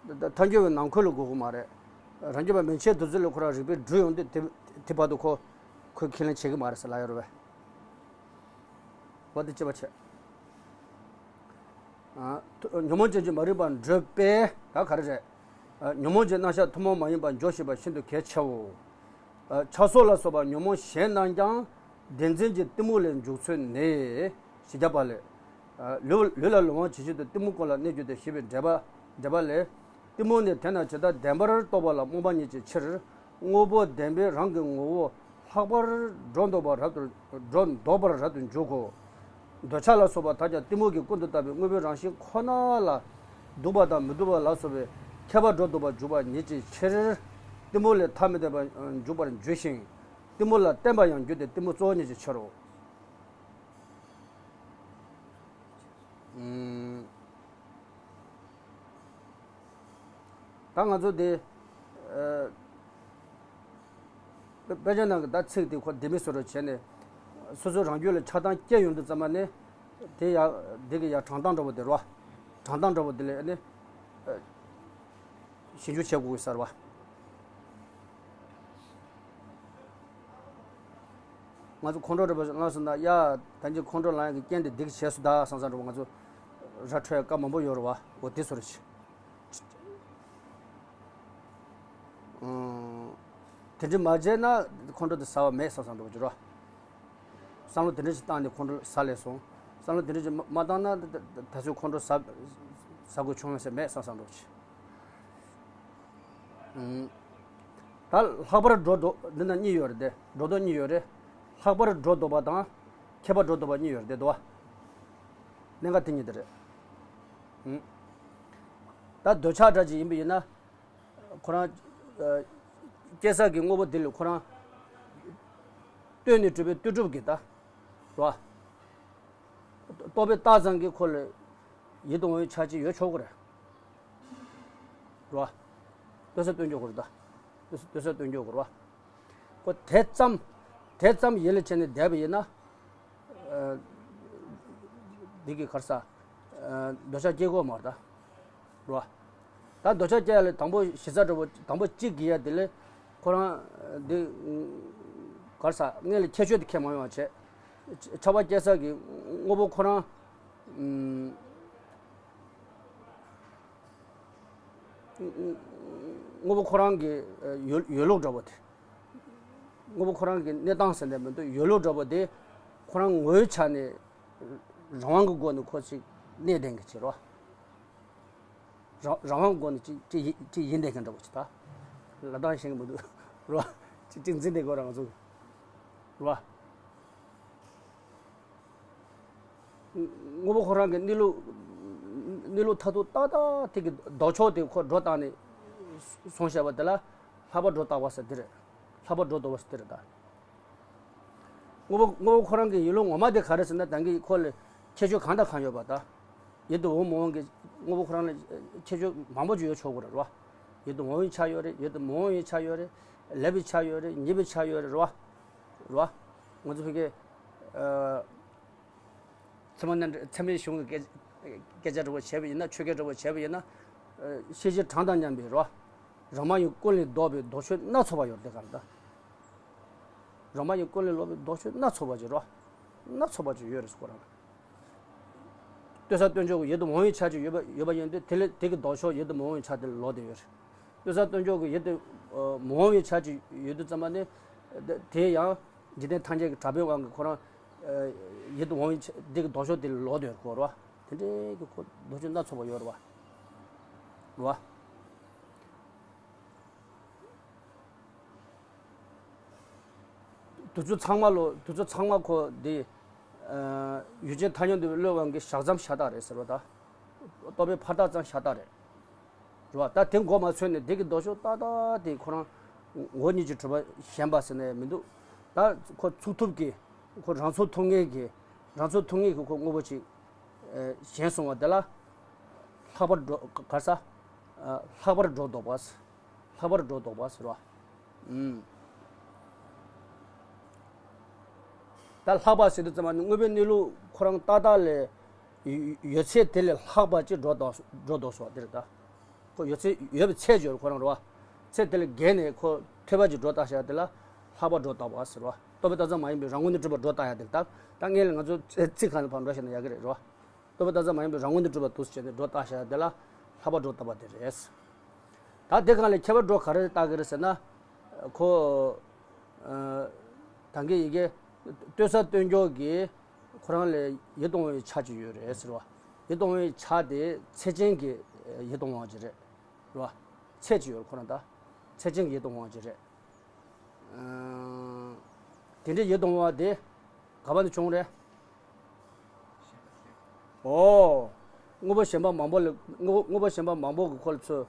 ད་ཐལ་འགྱུར་བའི་ནང་ཁུལ་ལ་དགོས་ཀྱི་མ་རེད། རང་རྒྱུད་པ་མན་ཆད་དེ་ཚོ་ལ་ཁོ་རང་རིགས་པས་སྒྲུབ་ཡོང་དུས་དེ་དེ་བར་དུ་ཁོ་ཁོས་ཁས་ལེན་བྱེད་ཀྱི་མ་རེད་ཟེར་ལབ་ཡོད་རེད་པས། འོ་དེ་ཅི་བ་བྱེད། ཨ། ཐུ- ཉོན་མོངས་ཅན་གྱི་མ་རིག་པ་བགྲོད་པས་ད་ག་རེ་རེད། ཨ། ཉོན་མོངས་ཀྱི་རྣམ་གཞག་ཐུན་མོང་མ་ཡིན་པར་འཇོག་ཤེས་པ་ཤིན་ཏུ་གལ་ཆེའོ། ཨ། ཆགས་སོགས་ལ་སོགས་པ་ཉོན་མོངས་གཞན་རྣམས་ཀྱང་བདེན་འཛིན་གྱི་གཏི་མུག་ལས་འཇུག་ཚུལ་ནི། ཞེས་བརྒྱབ་པ་ལས། ཨ། ལུས་ལུས་ལ་ལོང་བ་ཇི་བཞིན་དུ་གཏི་མུག་ཀུན་ལ་གནས་གྱུར་ཏེ་ཞེས་པའི་འགྲེལ་པ་འགྲེལ་པ་ལས། གཏི་མུག་ནི་དེ་རྣམས་ཇི་ལྟར་བདེན་པར་རྟོགས་པ་ལ་རྨོངས་པ་ཉིད་ཀྱི་ཕྱིར། དངོས་པོ་བདེན་པས་རང་གི་ངོ་བོ་ལྷག་པར་སྒྲོ་འདོགས་པ་རབ་ཏུ་སྒྲོ་འདོགས་པར་རབ་ཏུ་འཇུག་གོ། འདོད་ཆགས་ལ་སོགས་པ་དག་ཀྱང་གཏི་མུག་གིས་ཀུན་ཏུ་བཏགས་པའི་དངོས་པོའི་རང་བཞིན་ཁོ་ན་ལ་སྡུག་པ་དང་མི་སྡུག་པ་ལ་སོགས་པའི་ཁྱད་པར་སྒྲོ་འདོགས་པར་འཇུག་པ་ཉིད་ཀྱི་ཕྱིར། གཏི་མུག་ལས་ཐ་མི་དད་པར་འཇུག་པར་འགྱུར་ཞིང་། གཏི་མུག་ལ་བརྟེན་པར་ཡང་འགྱུར་ཏེ་གཏི་མུག་གཙོ་བོ་ཉིད་ཀྱི་ཕྱིར་རོ། ཨུམ། ད་ང་ཚོ་དེ། ཨ། དཔེ་དཔེ་ཆ་ནང་གི་ད་ཚིག་དེ་ཁོ་ལྡེ་མིག་བཟོ་འདྲ་བྱས་ནས། སོ་སོའི་རང་རྒྱུད་ལ་ཆགས་སྡང་སྐྱེ་ཡོང་དུས་ཙམ་པ་ནས། དེ་ཡ་འདི་གི་ཡ་དྲང་གཏམ་འདྲ་པོ་དེ་རེད་པ། དྲང་གཏམ་འདྲ་པོ་དེ་ལ་ནི། ཨ། ཞིབ་འཇུག་བྱེད་དགོས་ཀྱི་ཟེར་བ། ང་ཚོ་ཁོང་ཁྲོ་རེད་པ་ལངས་སོང་ན་ཡ། ད་གིན་ཁོང་ཁྲོ་ལངས་ཡག་གི་རྐྱེན་དེ་འདི་གི་བྱས་སོང་ད་བསམ་བསམ་འདྲ་པོ་ང་ཚོ་ར་འཕྲོད་ཡག་སྐབས་མང་པོ་ཡོད་རེད་པ། འོ་དེ་བཟོ་འདྲ་བྱས། ཨང་། དེ་འདྲ་མ་བྱས་ན་ཁོང་ཁྲོ་དེ་ཟ་བ་མེད་བསམ་བསམ་འདྲ་པོ་ཅིག་རེད་པ། བསམ་བློ་དེ་འདྲ་ཞིག་བཏང་ནས་ཁོང་ཁྲོ་ཟ་ལས་སོང་། བསམ་བློ་དེ་འདྲ་ཞིག་མ་མ་བཏང་ན་ད་ད་ད་ཚོད་ཁོང་ཁྲོ་ཟ་ཟ་དགོས་བྱུང་ཡོད་ས་མེད་བསམ་བསམ་འདྲ་པོ་ཅིག་ཨང་། ད་ལྷག་པར་སྒྲོ་འདོགས་འདི་ན་གཉིས་ཡོད་རེད་དེ། སྒྲོ་འདོགས་གཉིས་ཡོད་རེད། ལྷག་པར་སྒྲོ་འདོགས་པ་དང་། ཁྱད་པར་སྒྲོ་འདོགས་པ་གཉིས་ཡོད་རེད་དེ་འདུག་པ། གནད་འགག་དེ་གཉིས་དེ་རེད། ཨང་། ད་འདོད་ཆགས་འདྲ་ཅིག་ཡིན་པ་ཡིན་ན། ཁོ་རང་། ཨ། སྐྱེ་ས་གི་དངོས་པོ་དེ་ལ་ཁོ་རང་། ལྟོས་ནས་གྲུབ་པའི་ལྟོས་གྲུབ་ཀྱི་ད། རེད་པ། རྟོག་པས་བཏགས་ཙམ་གྱིས་ཁོ་ལ་ཡིད་དུ་འོང་བའི་ཆ་ཅིག་ཡོད་ཆོག་གི་རེད། རེད་པ། ལྟོས་ས་ལྟོས་འཇོག་དགོས་རེད་ད། ལྟོས་ས་ལྟོས་ས་ལྟོས་འཇོག་དགོས་རེད་པ། ཁོ་དེ་ཙམ། དེ་ཙམ་ཡིད་ལ་བྱས་ནས་བསྡད་པ་ཡིན་ན། ཨ། འདི་གི་ག་རེ་ཟ། ཨ། འདོད་ཆགས་སྐྱེ་དགོས་མ་རེད་ད། རེད་པ། ད་འདོད་ཆགས་སྐྱེ་ཡ་ལ་དང་པོ་གཞི་རྩ་འདྲ་པོ་དང་པོ་གཅིག་གི་ཡ་དེ་ལས་ཁོ་རང་འདི་ག་རེ་ཟ་སྔོན་ལ་ཁྱད་ཆོས་དེ་ཁྱད་མ་ཡོང་བ་བྱས། ཆགས་པ་སྐྱེ་ས་གི་དངོས་པོ་ཁོ་རང་། ཨུམ། དངོས་པོ་ཁོ་རང་གི་ཡོད་ཡོད་ལུགས་འདྲ་པོ་དེ། དངོས་པོ་ཁོ་རང་གི་གནས་སྟངས་ཟེར་ནས་མི་འདུག་ཡོད་ལུགས་འདྲ་པོ་དེ། ཁོ་རང་ངོ་བོའི་ཆ་ནས་རང་དབང་གི་སྒོ་ནས་ཁོ་ཅིག་གནས་བསྡད་མཁན་ཅིག་རེད་པ། རང་རང་དབང་སྒོ་ནས་ཅིག་ཅིག་ཡིན་ཅིག་ཡིན་བསྡད་མཁན་འདྲ་པོ་ཅིག་ད། ལབ་སྟངས་ཤེས་ཀྱི་མི་འདུག་རེད་པ། ཅིག་ཅིག་འཛིན་བསྡད་དགོས་ར་ང་ཚོ། རེད་པ། དངོས་པོ་ཁོ་རང་གི་གནས་ལུགས། གནས་ལུགས་མཐར་ཐུག་ཏག་ཏག་དེ་གི་ལྡོག་ཕྱོགས་དེ་ཁོ་སྒྲོ་བཏགས་ནས་སོང་བཤད་པ་དེ་ལ་ལྷག་པར་སྒྲོ་བཏགས་པ་ཟེར་དེ་རེད། ལྷག་པར་སྒྲོ་འདོགས་པ་ཟེར་དེ་རེད་ད། དངོས་པོ་དངོས་པོ་ཁོ་རང་གི་ཡིན་ལུགས་ངོ་མ་དེ་ག་རེ་ཟེར་ན་ད་གིན་ཁོ་ལ་ཁྱད་ཆོས་གང་དང་གང་ཡོད་པ་ད། ཡིད་དུ་འོང་མི་འོང་གི་དངོས་པོ་ཁོ་རང་ལ་ཁྱད་ཆོས་མང་པོ་ཅིག་ཡོད་ཆོག་གི་རེད་རོ། ཡིད་དུ་འོང་བའི་ཆ་ཡོད་རེད། ཡིད་དུ་མི་འོང་བའི་ཆ་ཡོད་རེད། ལེགས་པའི་ཆ་ཡོད་རེད། ཉེས་པའི་ཆ་ཡོད་རེད་རོ། རོ། ང་ཚོ་ཕ་གི་ཨ། ཚད་མ་མནའ་འབྲེལ་ཚད་མའི་གཞུང་གི་སྐད་སྐད་ཆ་འདྲ་པོ་བྱས་པ་ཡིན་ན། ཆོས་སྐད་འདྲ་པོ་བྱས་པ་ཡིན་ན། ཨ། ཤེས་བྱའི་གྲངས་དང་མཉམ་པའི་རོ། རང་དབང་གིས་ཀུན་ལས་ལྡོག་པའི་ལྡོག་ཕྱོགས་སྣ་ཚོགས་པ་ཡོད་རེད་དེ་ག་རེ་ད། རང་དབང་གིས་ཀུན་ལས་ལྡོག་པའི་ལྡོག་ཕྱོགས་སྣ་ཚོགས་པ་ཅིག་རོ། སྣ་ཚོགས་པ་ཅིག་ཡོད་རེད་ཁོ་རང་ལ། ལྟོས་ས་ལྟོས་འཇོག་གི་ཡིད་དུ་འོང་བའི་ཆ་ཅིག་ཡོད་པ་ཡོད་པ་ཡིན་དུས་དེ་ལས་དེ་གི་ལྡོག་ཕྱོགས་ཡིད་དུ་མི་འོང་བའི་ཆ་དེ་ལ་ལོག་བསྡད་ཡོད་རེད། ལྟོས་ས་ལྟོས་འཇོག་གི་ཡིད་དུ་མི་འོང་བའི་ཆ་ཅིག་ཡོད་དུས་ཙམ་པ་ནི། དེ་ཡང་འཇིག་རྟེན་ཐམས་ཅད་ཀྱི་གྲགས་པའི་དབང་གིས་ཁོ་རང་ཡིད་དུ་འོང་བའི་ཆ་དེ་གི་ལྡོག་ཕྱོགས་དེ་ལ་ལོག་བསྡད་ཡོད་རེད་ཁོ་རོ། དེ་འདྲའི་གི་ཁོ་ལྡོག་ཕྱོགས་སྣ་ཚོགས་པ་ཡོད་རེད་བ། རེད་བ། དུས་ཚོད་ཚང་མ་ལོ་དུས་ཚོད་ཚང་མ་ཁོ་འདི། ཨ། ཡུལ་ཅན་ཐ་སྙད་འདོད་པའི་བློའི་དབང་གིས་བཞག་མཚམས་ཤ་སྟག་རེད་ཟེར་བ་དང་། རྟོག་པའི་ཕར་བཏགས་ཙམ་ཤ་སྟག་རེད། རེད་བ། ད་དེ་མགོ་མ་ཚོས་ནས་དེ་གི་ལྡོག་ཕྱོགས་ཏག་ཏག་དེ་ཁོ་རང་ངོ་བོ་ཉིད་ཀྱིས་གྲུབ་པ་ཞེན་པ་ཟེར་ནས་མི་འདུག་ད་ཁོ་ཚུགས་ཐུབ་ཀྱི། ཁོ་རང་ཚོད་ཐུབ་མཁན་གྱི། རང་ཚོད་ཐུབ་མཁན་གྱི་ཁོ་དངོས་པོ་ཅིག་ཨ། ཞེན་སོང་བ་དེ་ལ། ལྷག་པར་སྒྲོ་ག་རེ་ཟ། ཨ། ལྷག་པར་སྒྲོ་འདོགས་པ། ལྷག་པར་སྒྲོ་འདོགས་པ་ཟེར་བ། ཨུམ། ད་ལྷག་པ་ཟེར་དུས་ཙམ་པ་ནི་དངོས་པོའི་གནས་ལུགས་ཁོ་རང་ཏག་ཏག་ལས། ཡོད་ཚད་དེ་ལས་ལྷག་པ་ཅིག་སྒྲོ་བཏགས་སྒྲོ་འདོགས་སོ་དེ་རེད་ད། ཁོ་ཡོད་ཚད་ཡོད་པའི་ཚད་ཅིག་ཡོད་རེད་ཁོ་རང་རེད་བ། ཚད་དེ་ལས་བརྒལ་ནས་ཁོ་ཐོས་པ་ཅིག་སྒྲོ་བཏགས་བཞག་དེ་ལ་ལྷག་པ་སྒྲོ་བཏགས་པ་ཟེར་བ། རྟོག་པའི་བཏགས་ཙམ་མ་ཡིན་པའི་རང་ངོས་ནས་གྲུབ་པ་སྒྲོ་བཏགས་ཡ་དེ་ལ་ད་ད་སྔོན་ལ་ང་ཚོ་ཚིག་གང་ལ་ཕར་འགྲོ་བཞག་ན་ཡག་གི་རེད་རེད་བ། རྟོག་པའི་བཏགས་ཙམ་མ་ཡིན་པའི་རང་ངོས་ནས་གྲུབ་པ་འདུག་ཟེར་ནས་སྒྲོ་བཏགས་བཞག་དེ་ལ་ལྷག་པ་སྒྲོ་བཏགས་པ་དེ་རེད། ད་དེ་གང་ལས་ཁྱད་པར་སྒྲོ་ག་རེ་བཏགས་ཀྱི་རེད་ཟེར་ན། ཁོ། ཨ། ད་གིན་ཡི་གེ་ལྟོས་ས་ལྟོས་འཇོག་གི་ཁོ་རང་ལས་ཡིད་དུ་འོང་བའི་ཆ་ཅིག་ཡོད་རེད་ཟེར་བ། ཡིད་དུ་འོང་བའི་ཆ་དེ་ཚད་ཅན་གྱི་ཡིད་དུ་འོང་བ་ཅིག་རེད། རེད་བ། ཚད་ཅིག་ཡོད་རེད་ཁོ་རང་ད། ཚད་ཅན་གྱི་ཡིད་དུ་འོང་བ་ཅིག་རེད། ཨ། དེ་འདྲའི་ཡིད་དུ་འོང་བ་དེ་ག་པ་ནས་བྱུང་རེད། ཨོ། དངོས་པོ་གཞན་པ་མང་པོ་ལ་དངོས་དངོས་པོ་གཞན་པ་མང་པོ་གི་ཁོ་ལ་ཚུར་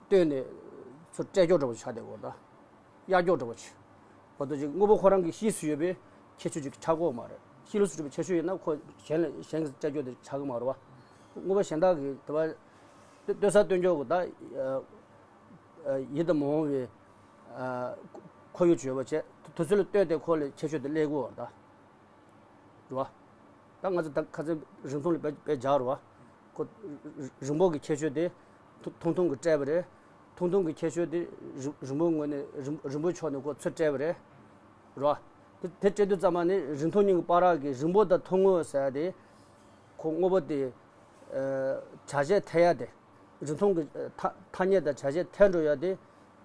ལྟོས་ནས་ཚུར་སྤྲད་སྐྱོར་འདྲ་པོ་ཆགས་བསྡད་ཡོད་རེད་ད། གཡར་སྐྱོར་འདྲ་པོ་ཆགས། འོ་ད་ཅིག་དངོས་པོ་ཁོ་རང་གི་གཤིས་སུ་ཡོད་པའི་ཁྱད་ཆོས་ཅིག་ཆགས་ཀྱི་ཡོད་མ་རེད། གཤིས་ལུགས་སུ་གྲུབ་པའི་ཁྱད་ཆོས་ཡིན་ན་ཁོ་གཞན་ལ་གཞན་གྱི་སྤྲད་སྐྱོར་དེ་ཆགས་ཀྱི་མ་རེད་བ། དངོས་པོ་གཞན་དག་གི་དེ་བ་ལྟོས་ས་ལྟོས་འཇོག་གི་ད། ཡིད་དུ་མི་འོང་བའི་ཁོར་ཡུག་ཅིག་ཡོད་པ་བྱས་དུས་ཚོད་ལ་ལྟོས་ཏེ་ཁོ་ལ་ཁྱད་ཆོས་དེ་སླེབས་ཀྱི་ཡོད་རེད་ད། རེད་བ། ད་ང་ཚོ་ད་ཁ་སང་རིང་ཐུང་ལ་དཔེ་དཔེ་སྦྱར་རེད་བ། ཁོ་རིང་པོ་གི་ཁྱད་ཆོས་དེ་ཐུང་ཐུང་གིས་སྤྲད་པ་རེད། ཐུང་ཐུང་གི་ཁྱད་ཆོས་དེ་རིང་རིང་པོའི་ངོས་ནས་རིང་རིང་པོའི་ཕྱོགས་ནས་ཁོ་ཚུར་སྤྲད་པ་རེད། རེད་བ། དེ་དེ་སྤྲད་དུས་ཙམ་པ་ནི་རིང་ཐུང་གཉིས་ཀྱི་བར་གྱི་རིང་པོ་དང་ཐུང་ངུ་ཟེར་དེ། ཁོ་དངོས་པོ་དེ། བྱ་བྱེད་འཐད་ཡ་དེ། རིང་ཐུང་གི་ཐ་ཐ་སྙད་དང་བྱ་བྱེད་འཐད་འགྲོ་ཡ་དེ།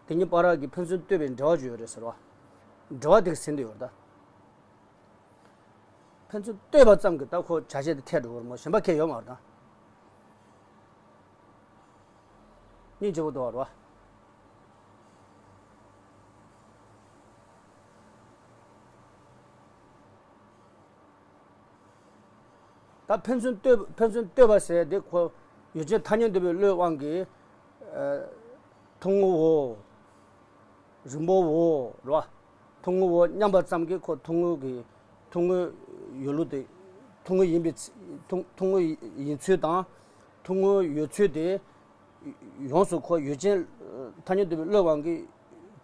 དེ་གཉིས་བར་གྱི་ཕན་ཚུན་ལྟོས་པའི་འབྲེལ་བ་ཅིག་ཡོད་རེད་ཟེར་བ། འབྲེལ་བ་དེ་གི་ཟིན་དུ་ཡོད་རེད་ད། ཕན་ཚུན་ལྟོས་པ་ཙམ་གྱིས་ད་ཁོ་བྱ་བྱེད་དེ་འཐད་འགྲོ་གི་རེད་མོ། གཞན་པ་གང་ཡང་ཡོད་མ་རེད་ད། སྙིང་རྗེ་པོ་འདུག་བ་རེད་བ། ད་ཕན་ཚུན་ལྟོས་ཕན་ཚུན་ལྟོས་པ་ཟེར་དེ་ཁོ་ཡུལ་ཅན་ཐ་སྙད་འདོད་པའི་བློའི་དབང་གིས། ཨ། ཐུང་ངུའོ། རིང་པོའོ། རེད་བ། ཐུང་ངུའོ་སྙམ་པ་ཙམ་གྱིས་ཁོ་ཐུང་ངུ་གི་ཐུང་ངུ་ཡོད་ལུགས་དེ། ཐུང་ངུ་ཡིན་པའི་ཚ་ཐུང་ཐུང་ངུ་ཡིན་ཚུལ་དང་། ཐུང་ངུ་ཡོད་ཚུལ་དེ། ཡོངས་སུ་ཁོ་ཡུལ་ཅན་ཐ་སྙད་འདོད་པའི་བློའི་དབང་གིས་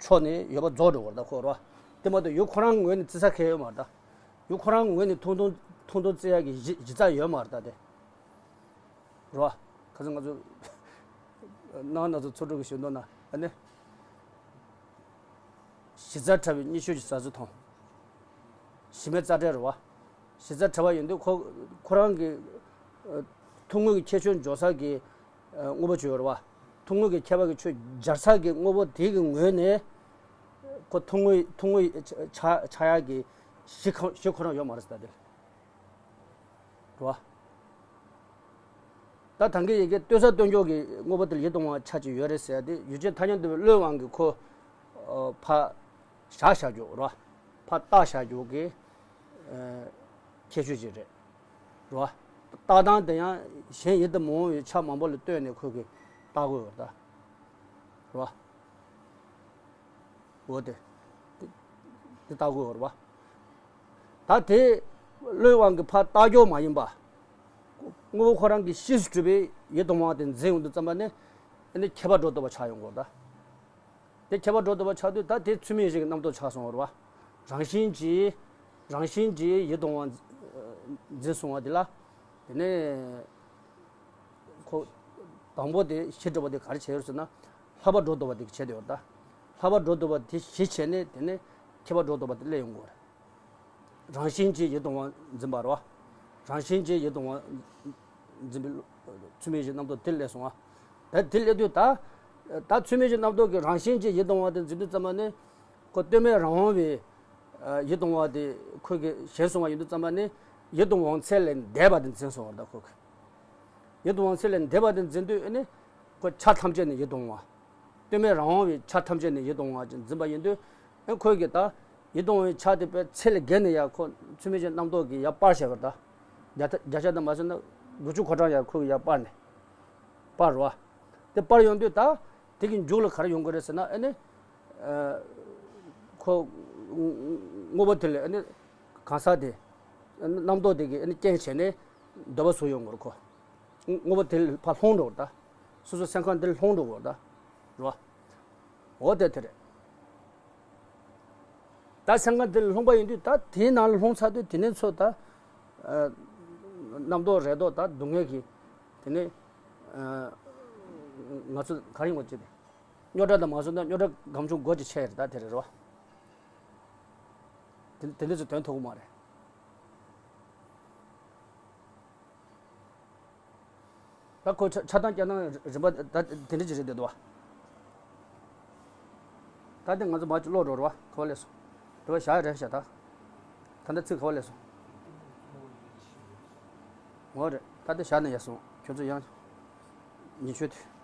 ཕྱོགས་ནས་ཡོད་པ་རྫོགས་འགྲོ་བར་ད་ཁོ་རེད་བ། དེ་མ་གཏོགས་ཡུལ་ཁོ་རང་ངོས་ནས་བརྩི་ས་གང་ཡང་ཡོད་མ་རེད་ད། ཡུལ་ཁོ་རང་ངོས་ནས་ཐུང་ཐུང་ཐུང་ཐུང་བརྩི་ཡག་གི་གཞི་གཞི་རྩ་ཡོད་མ་རེད་ད་དེ། རེད་བ། ཁ་སང་ང་ཚོ་ནང་ན་ཚོ་ཚོ་དྲུག་གི་ཞུ་མདོག་ན་ཨ་ནི། གཞི་རྩ་བྲལ་བའི་གཉིས་ཤོས་ཀྱི་ཟ་ཟི་མཐོང་། གཞི་མེད་རྩ་བྲལ་རེད་བ། གཞི་རྩ་བྲལ་བ་ཡིན་དུས་ཁོ་ཁོ་རང་གི་ཨ། ཐུང་ངུ་གི་ཁྱད་ཆོས་འཇོག་ས་གི་ཨ། དངོས་པོ་ཅིག་ཡོད་རེད་བ། ཐུང་ངུ་གི་ཁྱད་པར་གྱི་ཆོས་སྦྱར་ས་གི་དངོས་པོ་དེ་གི་ངོས་ནས་ཁོ་ཐུང་ངུ་ཐུང་ངུ་ཆགས་ཆགས་ཡག་གི་གཞི་ཁོ་གཞི་ཁོ་རང་ཡོད་མ་རེད་ཟེར་ད་དེ། རེད་བ། ད་ད་གིན་ཡི་གེ་ལྟོས་ས་ལྟོས་འཇོག་གི་དངོས་པོ་དེ་ལ་ཡིད་དུ་འོང་བ་ཆ་ཅིག་ཡོད་རེད་ཟེར་ཏེ་ཡུལ་ཅན་ཐ་སྙད་འདོད་པའི་བློའི་དབང་གིས་ཁོ། ཨ། ཕར་བཞག་བཞག་འཇོག་རེད་བ། ཕར་བཏགས་བཞག་འཇོག་གི། ཨ། ཁྱད་ཆོས་ཅིག་རེད། རེད་བ། བཏགས་སྟངས་དེ་ཡང་གཞན་ཡིད་དུ་མི་འོང་བའི་ཆ་མང་པོ་ལ་ལྟོས་ནས་ཁོ་གིས་བཏགས་དགོས་ཡོད་རེད་ད། རེད་བ། འོ་དེ། དེ་དེ་བཏགས་དགོས་ཡོད་རེད་བ། ད་དེ་བློའི་དབང་གིས་ཕར་བཏགས་སྐྱོར་མ་ཡིན་པ། དངོས་པོ་ཁོ་རང་གི་གཤིས་སུ་གྲུབ་པའི་ཡིད་དུ་འོང་བ་དེ་འཛིན་ཡོང་དུས་ཙམ་པ་ནི། ཨ་ནི་ཁྱད་པར་སྒྲོ་འདོགས་པ་ཆགས་ཡོང་གི་ཡོད་རེད་ད། དེ་ཁྱད་པར་སྒྲོ་འདོགས་པ་ཆགས་དུས་ད་དེ་ཚུལ་མིན་གཞན་གྱི་རྣམ་རྟོག་ཆགས་སོང་བ་རེད་བ། རང་བཞིན་གྱིས་རང་བཞིན་གྱིས་ཡིད་དུ་འོང་བ་འཛིན་སོང་བ་དེ་ལ། དེ་ནས་ཁོ་དང་པོ་དེ་གཞི་གྲུབ་པ་དེ་ག་རེ་བྱས་ཡོད་ཟེར་ན། ལྷག་པ་སྒྲོ་འདོགས་པ་དེ་བྱས་ཏེ་ཡོད་ད། ལྷག་པ་སྒྲོ་འདོགས་པ་དེ་གཞི་བྱས་ནས་དེ་ནས་ཁྱད་པར་སྒྲོ་འདོགས་པ་དེ་སླེབས་ཡོང་གི་ཡོད་རེད། རང་བཞིན་གྱིས་ཡིད་དུ་འོང་བ་འཛིན་པ་རེད་བ། རང་བཞིན་གྱིས་ཡིད་དུ་འོང་བ་འཛིན་པའི་ཚུལ་མིན་གཞན་རྣམ་རྟོག་དེ་སླེབས་སོང་བ། ད་དེ་སླེབས་དུས་ད། ད་ཚུལ་མིན་གཞན་རྣམ་རྟོག་གི་རང་བཞིན་གྱིས་ཡིད་དུ་འོང་བ་དེ་འཛིན་དུས་ཙམ་པ་ནི། ཁོ་ལྟོས་མེད་རང་དབང་བའི་ཡིད་དུ་འོང་བ་དེ་ཁོ་གི་ཞེན་སོང་བ་ཡིན་དུས་ཙམ་པ་ནི། ཡིད་དུ་འོང་ཚད་ལས་འདས་པ་དེ་འཛིན་སོང་བ་ད་ཁོ་གི། ཡིད་དུ་འོང་ཚད་ལས་འདས་པ་དེ་འཛིན་དུས་ཨ་ནི། ཁོ་ཆ་ཐམས་ཅད་ནས་ཡིད་དུ་འོང་བ། ལྟོས་མེད་རང་དབང་བའི་ཆ་ཐམས་ཅད་ནས་ཡིད་དུ་འོང་བ་ཅིག་འཛིན་པ་ཡིན་དུས། ཨ་ཁོས་ཀྱི་ད། ཡིད་དུ་འོང་བའི་ཆ་དེ་དཔེ་ཚད་ལས་བརྒལ་ནས་ཡ་ཁོ་ཚུལ་མིན་གཞན་རྣམ་རྟོག་གིས་ཡར་སྤར་བྱས་པ་རེད་ད། བརྒྱ་ཆ་བརྒྱ་ཆ་དུ་མ་ཟེར་ན་དགུ་བཅུ་གོ་གྲངས་ཡ་ཁོས་ཀྱིས་ཡར་སྤར་ནས། སྤར་རོ། དེ་སྤར་ཡོང་དུས་ད། དེ་གི་མཇུག་ལ་ག་རེ་ཡོང་གི་རེད་ཟེར་ན་ཨ་ནི། ཨ། ཁོ། དངོས་པོ་དེ་ལ་ཨ་ནི། གང་ཟག་དེ། རྣམ་རྟོག་དེ་གིས་ཨ་ནི་རྐྱེན་བྱས་ནས་འདོད་པ་བཟོ་ཡོང་གི་རེད་ཁོ། དངོས་པོ་དེ་ལ་ཕར་ལྷུང་འགྲོ་བ་རེད་ད། སོ་སོའི་སེམས་ཁམས་དེ་ལ་ལྷུང་འགྲོ་བ་རེད་ད། རེད་བ། འོ་དེ་དེ་རེད། ད་སེམས་ཁམས་དེ་ལ་ལྷུང་པ་ཡིན་དུས་ད་དེའི་ནང་ལ་ལྷུང་ཚར་དུས་དེ་ནས་ཚུར་ད། ཨ། རྣམ་རྟོག་རེ་དོགས་དང་སྡུག་བསྔལ་གྱི་དེ་ནི་ང་ཚོ་ག་རེ་ཡོང་བ་བྱེད་དེ། རྙོག་དྲ་དང་མ་བཟོ་ན་རྙོག་དྲ་གང་བྱུང་སྒོ་ཅིག་ཕྱེ་ཡ་རེད། ད་དེ་རེད་རོ། དེ་དེ་འདྲ་ཚོ་དོན་ཐུབ་ཀྱི་མ་རེད། ད་ཁོ་ཆ་ཆ་ཚང་སྐྱ་ཚང་རིམ་པ་ད་དེ་འདྲ་ཅིག་རེད་འདུག་བ། ད་དེ་ང་ཚོ་མ་ཅིག་ཀློག་རོགས་རོགས་ག་བ་ལས་སོང་། དེ་བ་བཞག་རེད་བཞག་ད། ད་ལྟ་ཚིག་ག་བ་ལས་སོང་། འོ་རེད། ད་དེ་བཞག་ནས་ཡར་སོང་ཁྱོད་ཚོ་ཡང་ཉིན་ཤོད་དུས།